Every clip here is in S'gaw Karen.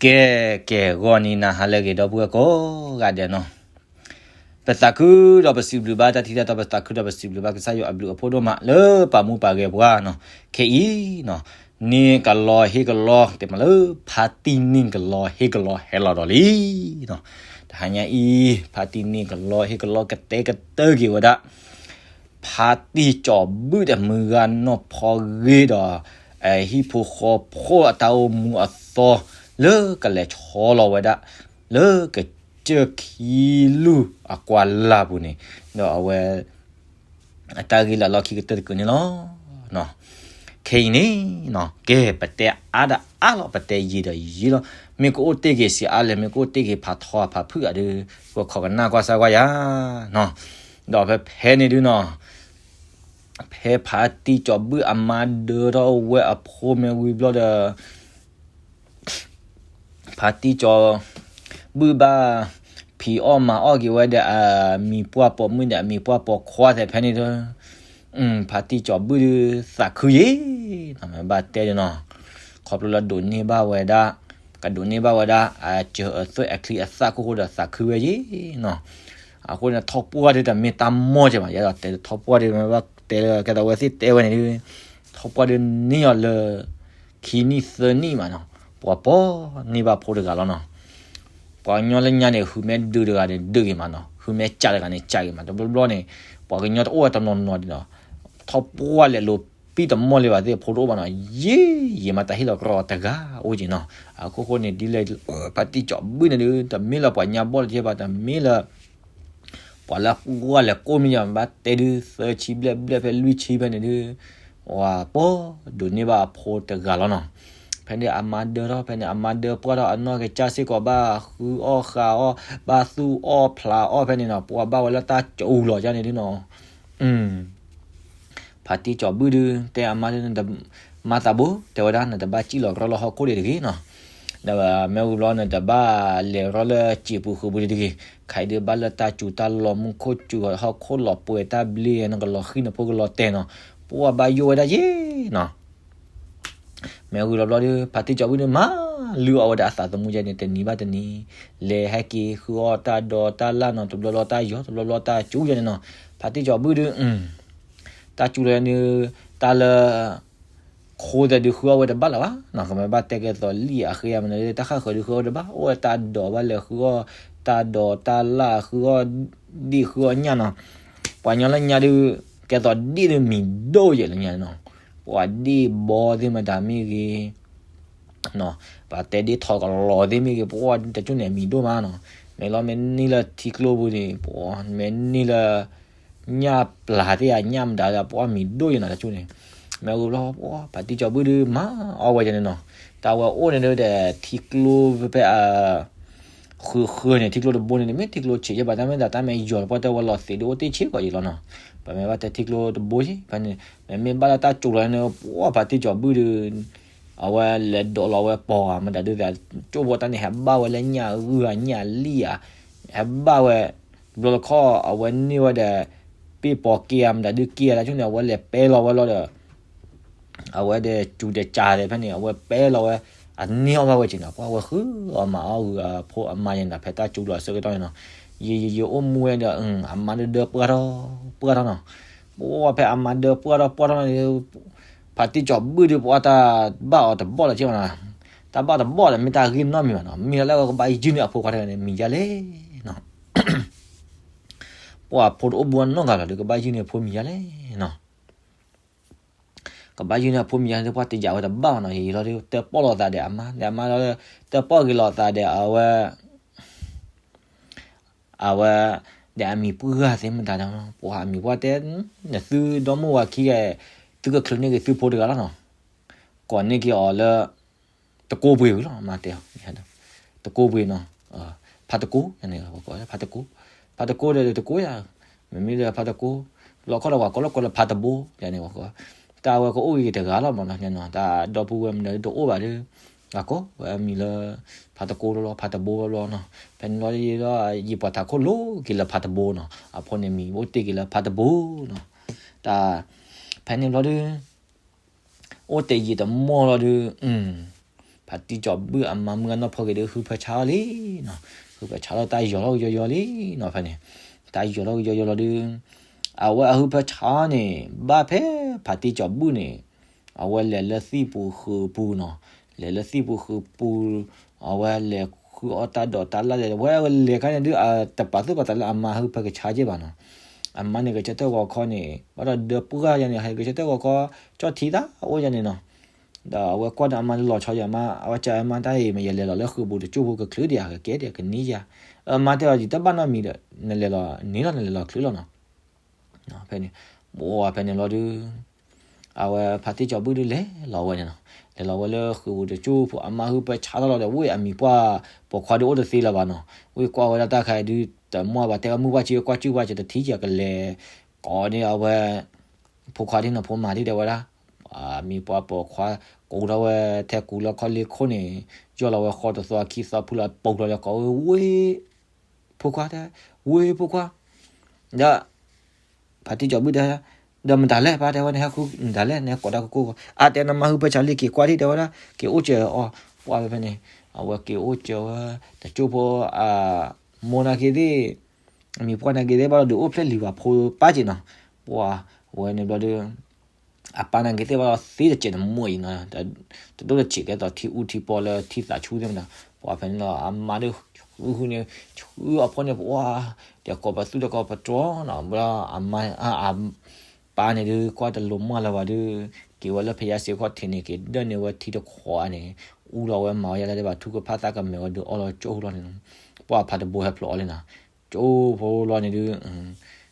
ကဲ ကဲ ဂီၤနံၤနၤဟါလၢအဂ့ၤ ဒီပုၢ်ဝဲၢ်ကိးဂၤဒဲးနီၤ, ပသးခုဒီးပစံးဘျုးဘၣ်တၢ်ထံၣ်တၢ်တီ ပသးခုဒီးပစံးဘျုးဘၣ်ကစၢ်ယွၤအဘျုးအဖှိၣ်ဒိၣ်မး လၢပာ်မူပာ်ဂဲၤပှၤနီၤ, ခဲအံၤနီၤ, န့ၢ်ကလီဟ့ၣ်ကလီ တဲမးလၢ ဖါတံၢ်န့ၢ်ကလီဟ့ၣ်ကလီဟဲလီၤဒီးလံနီၤ, တဟါညါအံၤ ဖါတံၢ်န့ၢ်ကလီဟ့ၣ်ကလီကတဲကတၢၢ်က့ၤဝဲဒၣ် ဖါတံၢ်စီၤဘူၣ်ဒီးမုၢ်ဂၤနီၢ်ဖီဂ့ၤဒီး ဟံၣ်ဖိဃီဖိအတၢ်အိၣ်မူအသီ လၢကလဲၤဆီလီၤဝဲဒၣ် လၢကစၢၢ်ခံလူၢ်အကွၢ်လၢ်ပူၤန့ၣ်, ဒီးအဝဲ အတၢ်ဂ့ၢ်လၢလီၢ်ခံကတၢၢ်တကုာ်န့ၣ်လီၤ. ခဲအံၤန့ၣ်နီၤ, ကဲ ပတဲအါဒီးအါလီၤ ပတဲယံာ်ဒီးယံာ်လီၤ, မ့ၢ်ကအိၣ်တ့ၢ်က့ၤစံးအါလဲၣ် မ့ၢ်ကအိၣ်တ့ၢ်က့ၤဖးထီဖးဖုၣ်ဂၤဒီး ပခိးကနၣ်ကွၢ်စၢ်ကွၢ်ယၤနီၤ, ဒီးဖဲဖဲန့ၣ်ဒုနီၤ, ဖဲဖါတံၢ်စီၤဘူၣ်အမါဒၢထီၣ်ဝဲအဖိမ့ၢ်ဝံၤဘျီဒီး ဖါတံၢ်စီၤဘူၣ်ဘၣ် ဖံးအီၣ်မၤအီၣ်က့ၤဝဲဒီးအမံၤပှၢ်ပိာ်မုၣ်ဒီးအမံၤပှၢ်ပိာ်ခွါသ့ၣ်ဖဲန့ၣ်ဒီး, ဖါတံၢ်စီၤဘူၣ်ဒုး သးခုယံၤနီၤ, မ့ၢ်ဘၣ်တဲဒုနီၤ, ခီဖျိလၢဒိးန့ၢ်ဘၣ်ဝဲဒၣ်, ကဒိးန့ၢ်ဘၣ်ဝဲဒၣ် အစၢၤအသွဲၣ်အချံအသၣ်ခိၣ်ဃိဒီးသးခုဝဲယံၤနီၤ, အဃိန့ၣ် ထီၣ်ပှၢ်ဒုးတမ့ၢ်တၢ်မီၢ်ကဲဘၣ်, ယဲဒီးတဲထီၣ်ပှၢ်ဒုး မ့ၢ်ဘၣ်တဲလၢကဲသိးဝဲသ့ၣ်တဲဝဲန့ၣ်ဒုး, ထီၣ်ပှၢ်ဒုးန့ၢ်အီၤလၢ ခံနံၣ်သၢနံၣ်မးနီၤ, ပှၤပိာ်န့ၢ်ဘၣ်ဖိတဂၤလီၤနီၤ, ပှၤကညီလၢညါန့ၣ် ဟုးမ့ၢ်ဒုးတဂၤန့ၣ် ဒုးက့ၤမးနီၤ, ဟုးမ့ၢ်ကးတဂၤန့ၣ် ကးက့ၤမး, တဘျီဘျီန့ၣ် ပှၤကညီတအိၣ်ဝဲတနီၤနီၤဒံးနီၤ, ထီၣ်ပှၢ်လဲၤလိၤပံၣ်တမီၢ်လၢၤဘၣ်သ့ၣ် ဖိတအိၣ်ဘၣ်နီၤ, ယံာ်ယံာ်မးတၢ်ဟ့ၣ်လီၤကြီတဂၤအိၣ်က့ၤနီၤ, အခိၣ်ဃိန့ၣ် ဒ်လဲၣ် ဖါတံၢ်စီၤဘူၣ်န့ၣ်ဒုး တမ့ၢ်လၢပှၤညါဘီၣ်လၢၤဘၣ်, တမ့ၢ်လၢ ပှၤလၢပှၢ်လဲၤကိးမံၤယၤ ဘၣ်တဲဒုး သၢဆံဘျဲၣ်ဘျဲၣ်ဖဲလွံၢ်ဆံဖဲန့ၣ်ဒုး, ပှၤပိာ်ဒိးန့ၢ်ဘၣ်အဖိတဂၤလီၤနီၤ, ဖဲန့ၣ်အမါဒၢထီၣ် ဖဲန့ၣ်အမါဒၢပှၢ်ထီၣ်အနီၢ်ကစၢ်စ့ၢ်ကီးဘၣ်ဃုအီၣ်ဃာ်အီၣ် ဘၣ်သူၣ်အီၣ်ဖျးအီၣ်ဖဲန့ၣ်နီၤ, ပှၤဘၣ်ဝဲလၢတၢ်စူၤလီၤကန့ၣ်ဒုနီၤ ဖါတံၢ်စီၤဘူၣ်ဒုး တဲအမါဒုး မၤသးဘိ တဲဝဲဒၣ် နတဘၣ်စံၣ်လီၤရီလၢဟီၣ်ခိၣ်ဒံးတဂ့ၤနီၤ, ဒီးမ့ၢ်ဝံၤဘျီ နတဘၣ်လဲၤရီလၢစံာ်ပူၤဃုာ်ပူၤဒံးတဂ့ၤ, ခဲအံၤဒုးဘၣ်လၢတၢ်စူၤတၢ်လီၤမူခိၣ်စူၤဟီၣ်ခိၣ်လီၤပှဲၤတၢ်ဘျ့ နကလီၤဃံၢ်နဖိကလီၤတဲာ်နီၤ, ပှၤဘၣ်ယိၣ်ဝဲဒၣ်ယ့ၢ်နီၤ မ့ၢ်ဝံၤလီၤဘျီဒီး ဖါတံၢ်စီၤဘူၣ်န့ၣ် မၤလုၢ်အီၣ်ဝဲဒၣ်အသးသမူကဲန့ၣ် တနံၤဘၣ်တနံၤ, လဲၤဟဲက့ၤဃုအီၣ်တၢ်ဒီးတၢ်လၢ်နီၤ, တဘျီဘျီတၢ်ယီၤ တဘျီဘျီတၢ်စူၤကဲန့ၣ်နီၤ, ဖါတံၢ်စီၤဘူၣ်ဒုး တၢ်စူၤလီၤန့ၣ် တၢ်လၢ ခိသဲးဒုးဃုအီၣ်ဝဲတဘၣ်လၢၤဘၣ်နီၤ, ကမ့ၢ်ဘၣ်တဲကဲသိးလံာ်အဃ့မနုၤ တၢ်ဃၣ်ဃၢၤဒုးဃုအီၣ်ဝဲတဘၣ်, အိၣ်ဝဲတၢ်ဒိးဘၣ်လဲၤဃုအီၣ် တၢ်ဒီးတၢ်လၢ် ဃုအီၣ်ဒ့ၣ်ဃုအီၣ်ညၣ်နီၤ, ပှၤကညီလၢညါဒုး ကဲသိးဒ့ၣ်ဒုးမံၤဒိၣ်ယဲၢ်လၢညါနီၤ, ပှၤဒ့ၣ်ဘီသ့ၣ်မတၤမ့ၢ်ဂ့ၤ ပှၤတဲဒ့ၣ်ထီၣ်ကလီၤသ့ၣ်မ့ၢ်ဂ့ၤ ပှၤတကၠူၣ်န့ၣ်မံၤဒိၣ်မးနီၤ, မ့ၢ်လီၤမ့ၢ်န့ၢ်လၢထံကျိပူၤန့ၣ် ပှၤမ့ၢ်န့ၢ်လၢ ညၣ်ပျၢ်သ့ၣ်ဧါ ညၣ်မတၤဒီး ပှၤမံၤဒိၣ်ယဲၢ်နီၤ တကၠူၣ်န့ၣ်, မ့ၢ်ဝံၤဘျီ ပှၤဖါတံၢ်စီၤဘူၣ်ဒုးမၤအီၣ်ဝဲယဲၢ်န့ၣ်နီၤ, တၢ်ဝဲအိၣ်န့ၣ်ဒုးဒီးထံကျိဖဲအ ဃုဃုန့ၣ် ထံကျိတဘိန့ၣ် မ့ၢ်ထံကျိဆံးယဲၢ်ဘၣ် တၢ်မ့ၢ်သးတၢ်မ့ၢ်ယီၤတပှၢ်တဲဝဲလီၤသံးဒုးအိၣ်တ့ၢ်ဆံးကီးယံာ်လီၤနီၤ, ပမ့ၢ်ဘၣ်တဲထံကျိတဘိယံာ် ဖဲန့ၣ် မ့မ့ၢ်ဘၣ်လၢတၢ်စူၤလီၤန့ၣ် ပှၤဖါတံၢ်စီၤဘူၣ်ဒုး အဝဲလဲၤဒိးလီၤဝဲပီၤဧါ မတၤဒုးသး ကၠိဖိတၢ်န့ၣ် ဟဲဘၣ်ဝဲလၢညၣ်အဂုၢ်ဧါ ညၣ်လံၣ်ဧါ, ဟဲဘၣ်ဝဲ တဘျီတခီၣ် အဝဲန့ၢ်ဝဲဒီး ပ့ၢ်ပီၤက့ၤဧါ မတၤဒုးက့ၤဧါ တၢ်ကၠူၣ်န့ၣ် အဝဲလဲၤပဲလီၤဝဲလီၤဒီး အဝဲဒီးစူၤဒီးကၢ်ဒီးဖဲန့ၣ် အဝဲပဲလီၤဝဲ အန့ၢ်အီၣ်ဘၣ်ဝဲက့ၤနီၤ ပှၤဝဲဃုအီၣ်မၤအီၣ်ဂုာ်အဖိအမါယဲၢ်နီၤ ဖဲတၢ်စူၤလီၤအဆၢကတီၢ်န့ၣ်နီၤ, ယယယအိၣ်မူဝဲဒီး အမါဒၢဒၢပှၢ်ထီၣ်ပှၢ်ထီၣ်နီၤ, ပှၤဖဲအမါဒၢပှၢ်ထီၣ်ပှၢ်ထီၣ်န့ၣ် ဖါတံၢ်စီၤဘူၣ်ဒုး ပှၤတၢ်ဘၣ်အီၤတဘီၣ်လၢၤက့ၤဘၣ်နီၤ, တၢ်ဘၣ်တဘီၣ်ဒီးမ့ၢ်တၢ်ဂ့ၢ်နီတမံၤဘၣ်နီၤ, မ့ၢ်လၢအဝဲကဘၣ်ယုၢ်န့ၢ်အဖိခွါတဂၤန့ၣ် မံၤယါလဲၣ်နီၤ ပှၤဖိတအိၣ်ဘူးအနီတဂၤလီၤဒီး ကဘၣ်ယုၢ်န့ၢ်အဖိမံၤယါလဲၣ်နီၤ, ကဘၣ်ယုၢ်န့ၢ်အဖိမံၤယါန့ၣ် ပှၤတယာ်ဝဲတဘၣ်ဘၣ်နီၤ, ယံာ်လီၤဒီး တၢၣ်ပီၣ်လိာ်သးဒီးအမါ ဒီးအမါလီၤ တၢၣ်ပီၣ်ဂ့ၤလိာ်သးဒီးအဝဲ အဝဲ ဒီးအမံၤပှၢ်ဂၤသ့ၣ်မတၤဒီး ပှၤအမံၤပှၢ်တဲ နသုဒီမိၢ်ဝၤခံဂၤ သုကချုးန့ၢ်က့ၤသုဖိတဂၤလီၤနီၤ, ကိးန့ၢ်က့ၤအီၤလၢ တကိးပှ့ၤဝံၤလီၤ မၤတဲအီၤ, တကိးပှ့ၤနီၤ, ဖါတကိး ဖါတကိး ဖါတကိးဒီးတကိးယၤ, မ့မ့ၢ်ဒီးဖါတကိး, လီခီၣ်ဒီးပှၤကိးလၢကိးလၢဖါတဘိ ယၤန့ၣ် တၢ်ဝဲကအိၣ်ဂ့ၤတဂၤလီၤမးနီၤ, တၢ်ဒီပုၢ်ဝဲၢ်မနုၤတအိၣ်ဘၣ်ဒီး အကိးဝဲအမံၤလၢ ဖါတကိးလီၤ ဖါတဘိလီၤနီၤ, ဖဲန့ၣ်လီၤဒီး ယပှၤထးခိၣ်လိၤက့ၤလၢဖါတဘိနီၤ, အဖိန့ၣ်မံၤအိၣ်တ့ၢ်က့ၤလၢဖါတဘိနီၤ, တၢ် ဖဲန့ၣ်ဘျီဒီး အိၣ်တယံာ်တမီၢ်လီၤဒီး ဖ ဖါတံၢ်စီၤဘူၣ်အမါမုၢ်ဂၤနီၢ်ဖီက့ၤဒီး ဟုဖၢဆါအီၤလံနီၤ. ဟုဖၢဆါလီၤ တၢ်ယီၤထီၣ်ကယီယီလံနီၤ ဖဲန့ၣ်. တၢ်ယီၤထီၣ်ကယီယီလီၤဒုး အဝဲအဟုဖၢဆါန့ၣ် ဘၣ်ဖဲဖါတံၢ်စီၤဘူၣ်န့ၣ် အဝဲလဲၤလၢသံၣ်ပူၤဃုာ်ပူၤနီၤ. လဲၤလၢသံၣ်ပူၤဃုာ်ပူၤ အဝဲလဲၤဃုအီၣ်တၢ်ဒိးတၢ်လၣ်လဲၤ အဝဲလဲၤခါန့ၣ်ဒုး အတပာ်သူၣ်ပာ်သးလၢအမါဟုဖၢကဆါက့ဘၣ်နီၤ. အမါန့ၣ် ကဆၢထၢၣ်ဂီၤခီန့ၣ် ဘၣ်ဒီးဒၢပှၢ်ယၤန့ၣ် ဟဲကဆၢထၢၣ်ဂီၤခီ ကၠီၣ်ထံတၢ်အိၣ်ယၤန့ၣ်နီၤ. ဒီးအဝဲကွၢ်ဒီးအမါလီၤဆီယၤမါ အဝဲကၢ်အမါတၢ်အံၤ မ့ၢ်ယလဲၤလီၤလၢဃုာ်ပူၤတကၠိၢ်ဖိကချုးဒံးဧါ ကကဲဒံးကနံၣ်ယၤ. အမါတဲအီၤ ယတဘၣ်နီတမံၤဒီး နလဲၤလီၤန့ၣ်လီၤ နလဲၤလီၤချုးလီၤနီၤ. ဖဲန့ၣ် ဘိးဝဲဖဲန့ၣ်လီၤဒုး အဝဲဖါတံၢ်စီၤဘူၣ်ဒုးလဲၤလီၤဝဲန့ၣ်နီၤ. လဲၤလီၤဝဲလၢဃုာ်ပူၤတကၠိၢ်ဖိ အမါဟုဖၢဆါထီၣ်လီၤဒီး ဝ့ၢ်အမံၤပှၢ်ပိာ်ခွါဒုးအိၣ်တသ့လၢၤဘၣ်နီၤ. ဝ့ၢ်ကွၢ်ဝဲဒၣ်တၢ်ခါဒုး တမုၢ်ဘၣ်တဲဝဲမုၢ်ဘၣ်ဆ့ ကွၢ်စုၣ်ဘၣ်ဆ့တထံၣ်ကကလဲၤ ကိးန့ၢ်အဝဲ ဖိခွါဒ်နီၤ ဖိမါဒ်တဲဝဲဒၣ် အမံၤပှၢ်ပိာ်ခွါ ကိးထီၣ်ဝဲထဲကူလၢခီၣ်လ့ခိၣ်န့ၣ် ယီၢ်လီၤဝဲဃီတသီခံသီဖုလီၤ ပိာ်လီၤလၢကိးဝဲ ဝ့ၢ် ဖိခွါတဲ ဝ့ၢ်ဖိခွါ ဒီး ဖါတံၢ်စီၤဘူၣ်တဲ ဒီးမတၤလဲၣ် ပၢ်တဲဝဲ နဟဲဃုမတၤလဲၣ် နဟဲကိးတၢ်ကကိၢ် အါတဲနမါဟုဖၢဆါလံ က့ၤကွၢ်ထံၣ်တဲဝဲဒၣ် က့ၤအိၣ်စၢၤအီၤ ပှၢ်ဖဲဖဲန့ၣ် အဝဲက့ၤအိၣ်စၢၤဝဲ တကၠိၢ်ဖိ အမိၢ်နာ်က့ၤသ့ၣ် အမံၤပှၢ်နာ်က့ၤသ့ၣ်ဘၣ်ဒီး ဒုးအိၣ်ဖျဲၣ်လံၤဘၣ်ဖိပၢ်က့ၤနီၤ ပှၢ်ဝဲန့ၣ်ဘျီဒီး အပၢ်နာ်က့ၤသ့ၣ်ဘၣ်ဒီးသ့တစဲးတမိၢ်အံၤနီၤ တဒိၣ်တဆံးကဲသိးထံအူထံပီလၢထံသးဆူသ့ၣ်မတၤ ပှၢ်ဖဲန့ၣ်လီၤ အမါဒီး ဃုဃုန့ၣ် ဆှၢအီၤဖီန့ၣ် ပှၢ် တဲကိးပသူၣ်တဲကိးပတြီနီၤ ဘျီအမါ အပၢ်န့ၣ်ဒုး ကွၢ်တလိၤမၢ်လၢၤဘၣ်ဒီး က့ၤဝဲလၢဖယါစ့ခီၣ်ထံးန့ၣ် က့ၤဒၢၣ်န့ၢ်ဝဲထံတခွးန့ၣ် အူလီၤဝဲမၤဝဲယါလၢဒဲးဘၣ် ထူကဖၣ်သးကမဲာ်ဝဲဒုးအီလီၤကၠိၢ်ဟူလီၤန့ၣ် ပှၢ်ဖးတဘိဟဲဖျိးအီၤလံနီၤ ကၠိဖိလီၤန့ၣ်ဒုး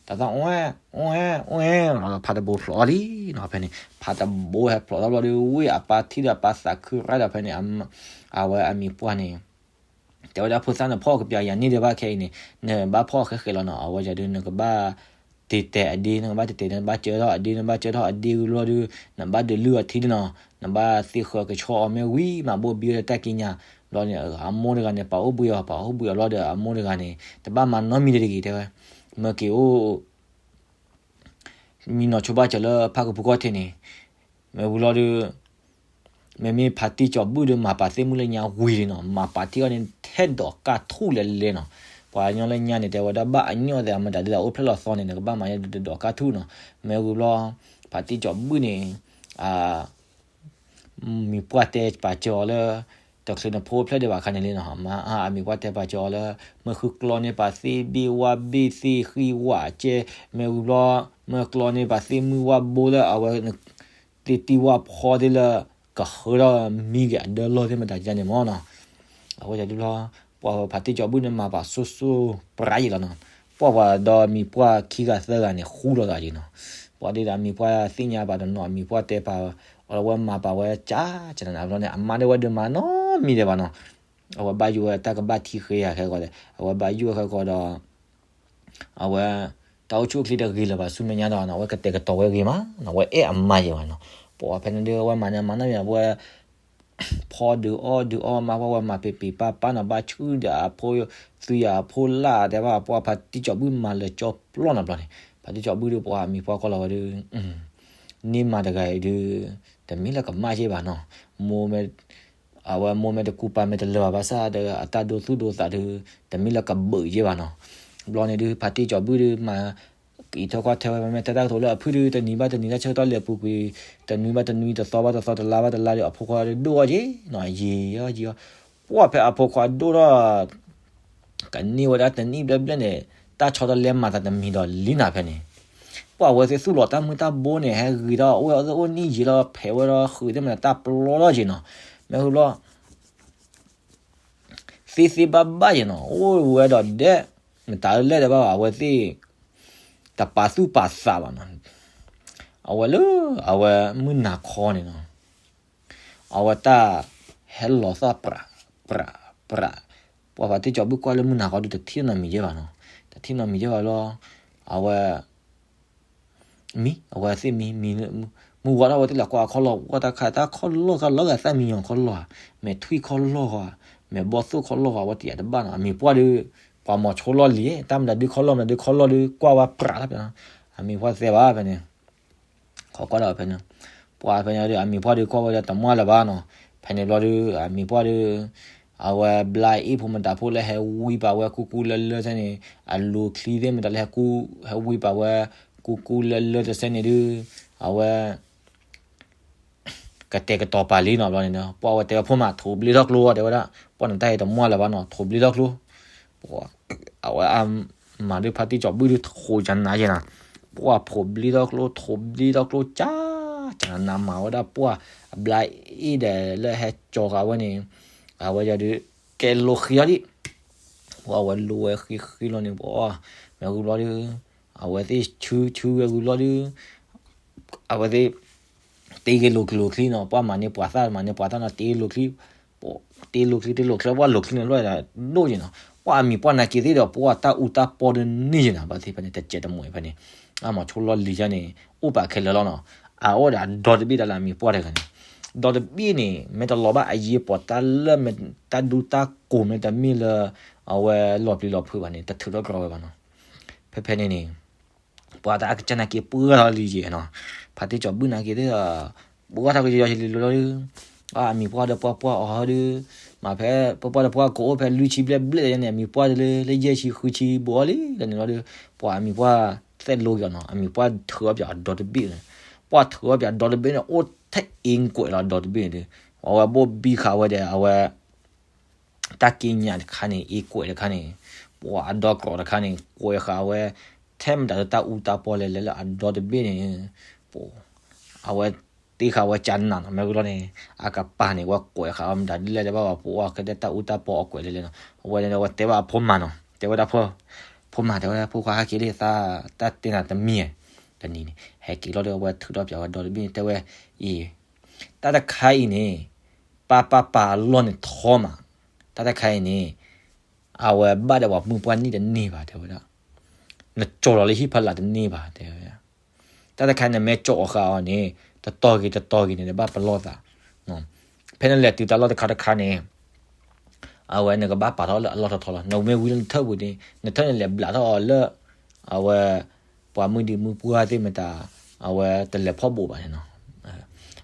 တၢ်သီၣ် အိၣ် အိၣ် အိၣ် ဖးတဘိဖျိးအီၤလံနီၤ ဖဲန့ၣ် ဖးတဘိဟဲဖျိးထီၣ်ဘျီဒီး ဝ့ၢ်အပၢ်ထံၣ်ဒီးအပၢ်သးခုရၣ်ဒီးဖဲန့ၣ် အဝဲအမံၤပှၢ်န့ၣ် တဲဝဲဒၣ်ဖိသၣ်န့ၣ် ဖီၣ်ကပျးယၤန့ၢ်ဒံးဘၣ်ခဲအံၤန့ၣ် နဘၣ်ဖီၣ်ဃဲဃဲလီၤနီၤ အဝဲဒုး နကဘၣ် တ့တဲာ်အဒ့ နကဘၣ်တ့တဲာ် နဘ၁ၢထီၣ်အဒ့ နဘၣ်ဘ၁ၢထီၣ်အဒ့ဝံၤဘျီဒီး နဘၣ်ဒုးလုၢ်အီၤထံန့ၣ်နီၤ နဘၣ်သ့ဃၢၤကဆီအီၤမ့ၢ်ဝံၤ မၤဘိၣ်ဘံဝဲလၢတၢ်ကံးညာ် ဘျီန့ၣ် အမိၢ်တဂၤန့ၣ် ပာ်အိၣ်ဘှံးအီၤ ပာ်အိၣ်ဘှံးအီၤဘျီဒီး အမိၢ်တဂၤန့ၣ် တဘၣ်မၤနီတမံၤတဂ့ၤတဲဝဲ မ့ၢ်က့ၤအိၣ် မံနီၤဆိဘၣ်စၢၤလၢဖးကပူၤခီၣ်ထံးန့ၣ် မ့ၢ်ဝံၤလီၤဒီး မ့မ့ၢ်ဖါတံၢ်စီၤဘူၣ်ဒီး မၤပာ်သ့ၣ်မုၢ်လၢညါဝံၤလံနီၤ မၤပာ်ထံအီၤန့ၣ် ထဲဒိးကၢ်ထူၣ်လဲၤလဲၤနီၤ ပှၤကညီလၢညါန့ၣ် တဲဝဲဒၣ်ဘၣ်အညီသ့ၣ် အမတၤဒ်သိးအိၣ်ဖျဲၣ်လီၤသီန့ၣ် နကဘၣ်မၤယဲဒုးတဒိးကၢ်ထူၣ်နီၤ မ့ၢ်ဝံၤဘျီ ဖါတံၢ်စီၤဘူၣ်န့ၣ် အ မံၤပှၢ်တဲပာ်စၢၤအီၤလၢ တချုးနဖိအိၣ်ဖျဲၣ်ဒံးဘၣ်အခါန့ၣ်လံနီၤ မ့ၢ်အမံၤပှၢ်တဲပာ်စၢၤအီၤလၢ မ့ၢ်ဃုကျီန့ၢ်ပာ်သ့ၣ်ဘ့ၣ်ဝၣ်ဘ့ၣ်သ့ၣ်ဃံဝၣ်ကဲ မ့ၢ်ဝံၤဘျီ မ့ၢ်ကျီန့ၢ်ပာ်သ့ၣ်မုၢ်ဝၣ်ဘိလၢအဝဲ သ့ၣ်တံၢ်ဝၣ်ဖီသ့ၣ်လၢ ကဃၢထီၣ်မံက့ၤအဒၢလီၢ်သ့ၣ်မတၤဒ်န့ၣ်မ့ၢ်နီၤ အဝဲဒုးဘျီ ပှၤဖါတံၢ်စီၤဘူၣ်န့ၣ်မၤပာ်စိၤစိၤပြးယံာ်လီၤနီၤ ပှၢ်ပှၤဒီးမံၤပှၢ်ခံဂၤသၢဂၤန့ၣ် ဃူလိာ်သးယံာ်နီၤ ပှၤဒ်ဒီးအမံၤပှၢ်သ့ၣ်ညါပာ်တနီၤ အမံၤပှၢ်တဲပာ်အီၤလၢဝဲမၤပာ်ဝဲကၠးကၠးနၤဘျီန့ၣ် အမါဒၣ်ဝဲဒုးမၤနီတမံၤဒံးဘၣ်နီၤ အဝဲဘၣ်ယိၣ်ဝဲတၢ်ကဘၣ်ထံဃ့ယၤခဲကီး အဝဲဘၣ်ယိၣ်ဝဲခဲကီးဒီး အဝဲ တၢ်အိၣ်ဆူၣ်အိၣ်ချ့တဂ့ၤလၢၤဘၣ်ဆူမဲာ်ညါဒီး အဝဲကတဲာ်ကတီၤဝဲဂ့ၤမးနီၤ အဝဲအဲၣ်အမါယံာ်ဘၣ်နီၤ ပှၤဖဲန့ၣ်ဒုး အဝဲမၤန့ၢ်မၤနီတမံၤ အဝဲ ဖီဒုးအီၣ်ဒုးအီၣ်မး ပှၤဝဲမၤပ့ၤပ့ၤပာ်ပာ်နီၤ ဘၣ်ဆူၣ်ဒီးအဖိ သုယၤအဖိလၢ်တဲဘၣ် ပှၤဖါတံၢ်စီၤဘူၣ်မၤလၢာ်ကၠီပျီနီတဘျီန့ၣ် ဖါတံၢ်စီၤဘူၣ်ဒုး ပှၤအမံၤပှၢ်ကွၢ်လီၤဝဲဒုး န့ၢ်မၤတဂၤအံၤဒုး တမ့ၢ်လၢကမၣ်ယ့ၢ်ဘၣ်နီၤ မိၢ်မ့ၢ် အဝဲမိၢ်မ့ၢ်တကူပၢ်မ့ၢ်တလၢာ်ဘၣ်ဘၣ်ဆၣ်ဒီး အတၢ်ဒိသူၣ်ဒိသးဒုး တမ့ၢ်လၢကဘၢၣ်ယ့ၢ်ဘၣ်နီၤ ဘျီန့ၣ်ဒုး ဖါတံၢ်စီၤဘူၣ်ဒုးမၤ ကအံးထီၣ်ကွၢ်ထွဲဝဲ မ့ၢ်တဲတၢ်ကတိၤလၢအဖုၣ်ဒုး တနံၤဘၣ်တနံၤ တၢ်ဆၢကတီၢ်လဲၤပူၤကွံာ် တနွံဘၣ်တနွံ တသီဘၣ်တသီ တလါဘၣ်တလါဒီး အဖိခွါဒုးဒိၣ်အီၣ်က့ၤနီၤ ယံာ်အီၣ်ယံာ်အီၣ် ပှၢ်ဖဲအဖိခွါဒိၣ်ထီၣ် ကန့ၢ်ဝဲဒၣ်တနံၣ်ဘျဲၣ်ဘျဲၣ်န့ၣ် တၢ်ဆီတလဲမၤသးတမံၤဒီးလံနၤဖဲန့ၣ် ပှၢ်ဝဲသ့ၣ်သူၣ်လီၤတၢ်မုၢ်တၢ်ဘိန့ၣ် ဟဲဂ့ၤထီၣ်အိၣ်ဝဲအိၣ်နံၣ်ယံာ်လီၤ ဖဲးဝဲဒီးဃုာ်သ့ၣ်မနုၤတၢ်ပျီထီၣ်က့ၤနီၤ မ့ၢ်ဃုာ်ဘျီ သ့သ့ဘၣ်ဘၣ်ယဲၢ်နီၤ အိၣ်ဝဲဒီးဒဲး မတၤလဲၣ်ဒီးဘၣ်ဘၣ် အဝဲသ့ၣ် တပာ်သူၣ်ပာ်သးဘၣ်နီၤ အဝဲလၢ အဝဲမုၢ်နၤခီန့ၣ်နီၤ အဝဲတၢ်ဟဲလီၤသၣ်ပြး ပြး ပြး ပှၤဖါတံၢ်စီၤဘူၣ်ကွၢ်လၢမုၢ်နၤခီဒုးတထံၣ်နီတမံၤယဲၢ်ဘၣ်နီၤ တထံၣ်နီတမံၤယဲၢ်ဘၣ်လီၤ အဝဲ မံ အဝဲသ့ၣ်မံ မံ မုၢ်ဝါထီၣ်ဝဲသ့ၣ်လၢကွၢ်ခီၣ်လီၢ် ကွၢ်တၢ်ခါတၢ်ခီၣ်လီၢ်ခါလီၢ်ဂၤသၣ်မံညီၤခီၣ်လီၢ်ဧါ မဲာ်ထွံၣ်ခီၣ်လီၢ်ဧါ မဲာ်ဘီၣ်သိၣ်ခီၣ်လီၢ်ဧါ အဝဲတယာ်တဘၣ်နီၤ အမံၤပှၢ်ဒီး ပှၤမိၤဆိလီၢ်လံၤ တၢ်မတၤဒုခီၣ်လီၢ်မတၤဒုခီၣ်လီၢ်ဒု ကွၢ်ဝဲပြးလီၤဖဲနီၤ အမံၤပှၢ်သဲဘၣ်ဖဲန့ၣ် ခီကွၢ်ဒီးဖဲန့ၣ် ပှၤဖဲန့ၣ်ဒီး အမံၤပှၢ်ဒုးကွၢ်ဝဲဒီးတမွၢ်လၢၤဘၣ်နီၤ ဖဲန့ၣ်ဘျီဒုး အမံၤပှၢ်ဒုး အဝဲဘျါအ့ၣ်ဖိမတၤဖိလၢဟဲဝံပာ်ဝဲကူကူလၢလၢတစဲန့ၣ် အလိၤချံသ့ၣ်မတၤလၢဟဲကူ ဟဲဝံပာ်ဝဲ ကူကူလၢလၢတစဲန့ၣ်ဒုး အဝဲ ကတဲာ်ကတီၤပာ်လံနီၤ ဘျီန့ၣ် ပှၢ်ဝဲတဲဝဲဖိမး ထိးဘျ့ထီၣ်ကျိ တဲဝဲဒၣ် ပှၢ်နတၢ်အံၤတမွၢ်လၢၤဘၣ်နီၤ ထိးဘျ့ထီၣ်ကျိ အဝဲအမၤဒုးဖါတံၢ်စီၤဘူၣ်ဒုးထိးကနၤယဲနီၤ ပှၢ်ထိးဘျ့ထီၣ်ကျိ ထိးဘျ့ထီၣ်ကျိ ကၢ် ကနၤမၤဝဲဒၣ်ပှၢ် အဘျါအ့ၣ်ဒီးလၢဟဲကၠီၤဃာ်ဝဲန့ၣ် အဝဲယၤဒုး ကဲလိာ်ဃံအီၤလံ ပှၢ်ဝဲလိာ်ဝဲဃံဃံလီၤန့ၣ် ပှၢ် မ့ၢ်ဂုၤဘျီဒုး အဝဲသ့ၣ်ဆူဆူဝဲဂုၤဘျီဒုး အဝဲသ့ၣ် တ့ဂ့ၤလိာ်ကလိာ်ချံနီၤ ပှၢ်မၤန့ၢ်ပှၤသၣ် မၤန့ၢ်ပှၤသၣ်နီၤ တ့လိာ်ချံ တ့လိာ်ချံ တ့လိာ်ချံ ပှၢ်လိာ်ချံန့ၣ်လီၤဒိၣ်ယဲနီၤ ပှၢ်အမံၤပှၢ်နာ်က့ၤသ့ၣ်ဒီး ပှၢ်တၢ်အူတၢ်ပီဒုးန့ၢ်ယဲနီၤ ဘၣ်သ့ၣ်ဖဲန့ၣ် တစဲးတမိးဖဲန့ၣ် အမၤဆိလီၢ်လံၤယါန့ၣ် အိၣ်ပာ်ခဲလၢာ်လီၤနီၤ အအိၣ်ဒီးအဒီတဘ့ၣ်တၢ်လၢအမံၤပှၢ်တဂၤန့ၣ် ဒီတဘ့ၣ်န့ၣ် မ့ၢ်တလီၤဘၣ်အယ့ပီၤတၢ်လၢ တၢ်ဒူတၢ်ကိးမ့ၢ်တမ့ၢ်လၢ အဝဲလီၤပျံၤလီၤဖုးဘၣ်န့ၣ် တထုးထီၣ်ကြီဝဲဘၣ်နီၤ ဖဲဖဲန့ၣ်န့ၣ် ပှၢ်တၢ်အကစၢ်နာ်က့ၤပှၢ်ထီၣ်လံယဲနီၤ ဖါတံၢ်စီၤဘူၣ်နာ်က့ၤသ့ၣ်ဒီး ပှၢ်ထီၣ်ကယီယီလံလီၤဒုး အမံၤပှၢ်ဒီးပှၢ်ပှၢ်အီၤဟီဒုး မ့ၢ်ဖဲ ပှၢ်ပှၢ်ဒီးပှၢ်ကအိၣ်ဖဲလွံၢ်ဆံဘျဲၣ်ဘျဲၣ်ယဲန့ၣ် အမံၤပှၢ်ဒုးလၢ လၢယဲၢ်ဆံဃုဆံဘိအီၤလံ လၢန့ၣ်လီၤဒုး ပှၢ်အမံၤပှၢ်သဲးလိက့ၤအီၤနီၤ အမံၤပှၢ်ထုးအီၣ်ပၠးအဒီတဘ့ၣ်န့ၣ် ပှၢ်ထုးအီၣ်ပၠးဒီတဘ့ၣ်န့ၣ် အိၣ်ထဲအ့ကွဲးလီၤဒီတဘ့ၣ်န့ၣ်ဒုး အဝဲဘိၣ်ဘံဃာ်ဝဲဒီး အဝဲ တၢ်က့ညးတခါန့ၣ် အ့ကွဲးတခါန့ၣ် ပှၤအဒီကျိးတခါန့ၣ် ကွဲးဃာ်ဝဲ ထဲမတၤလၢတၢ်အူတၢ်ပီလဲၤလဲၤလၢအဒီတဘ့ၣ်န့ၣ် ပှၤ အဝဲတ့ဃာ်ဝဲကနၤနီၤ မ့ၢ်ဂ့ၤလီၤန့ၣ် အကပၤန့ၣ် ဝဲကွဲးဃာ်ဝဲမတၤဒ်လဲၣ်တဘၣ်ဘၣ် ပှၤကဲဒဲတၢ်အူတၢ်ပီအကွဲးလဲၤလဲၤနီၤ အဝဲန့ၣ်ဒီး အဝဲတဲဘၣ်အဖိမါနီၤ တဲဝဲဒၣ် ဖိမါ တဲဝဲဒၣ် ဖိခွါဟဲက့ၤလံ သးတၢ်တဲနၤတမံၤ တနံၤန့ၣ် ဟဲက့ၤလီၤဒီး အဝဲထုးထီၣ်ပၠးဝဲဒီတဘ့ၣ်န့ၣ် တဲဝဲအံၤ တၢ်တခါအံၤန့ၣ် ပၢ်ပၢ်ပာ်အလီၢ်န့ၣ်ထီမး, တၢ်တခါအံၤန့ၣ် အဝဲဘၣ်ဒီးပှၤမုၢ်ပှၢ်နံၣ်တန့ၢ်ဘၣ် တဲဝဲဒၣ်, နကၠီၤလီၤလၢဟံၣ်ဖီလာ်တန့ၢ်ဘၣ် တဲဝဲဒၣ်, တၢ်တခါနမ့ၢ်ကၠီၤအီၤဃာ်အီၤန့ၣ် တတီၤဂ့ၤတတီၤဂ့ၤန့ၣ် နဘၣ်ပလီၢ်သး, ဖဲနလဲၤတုၤတၢ်လီၢ်တခါတခါန့ၣ် အဝဲနကဘၣ်ပာ်ထီၣ်လၢအလီၢ်ထီထီလီၤ, နမ့ၢ်ဝံလၢနထၢၣ်ပူၤန့ၣ် နထၢၣ်န့ၣ်လဲၤဘျးထီၣ်အီၤလၢ အဝဲ ပှၤမုၢ်ဒံမုၢ်ပှၢ်သ့ၣ်မတၤ အဝဲတလဲၤဖီၣ်ဘိးဘၣ်န့ၣ်နီၤ,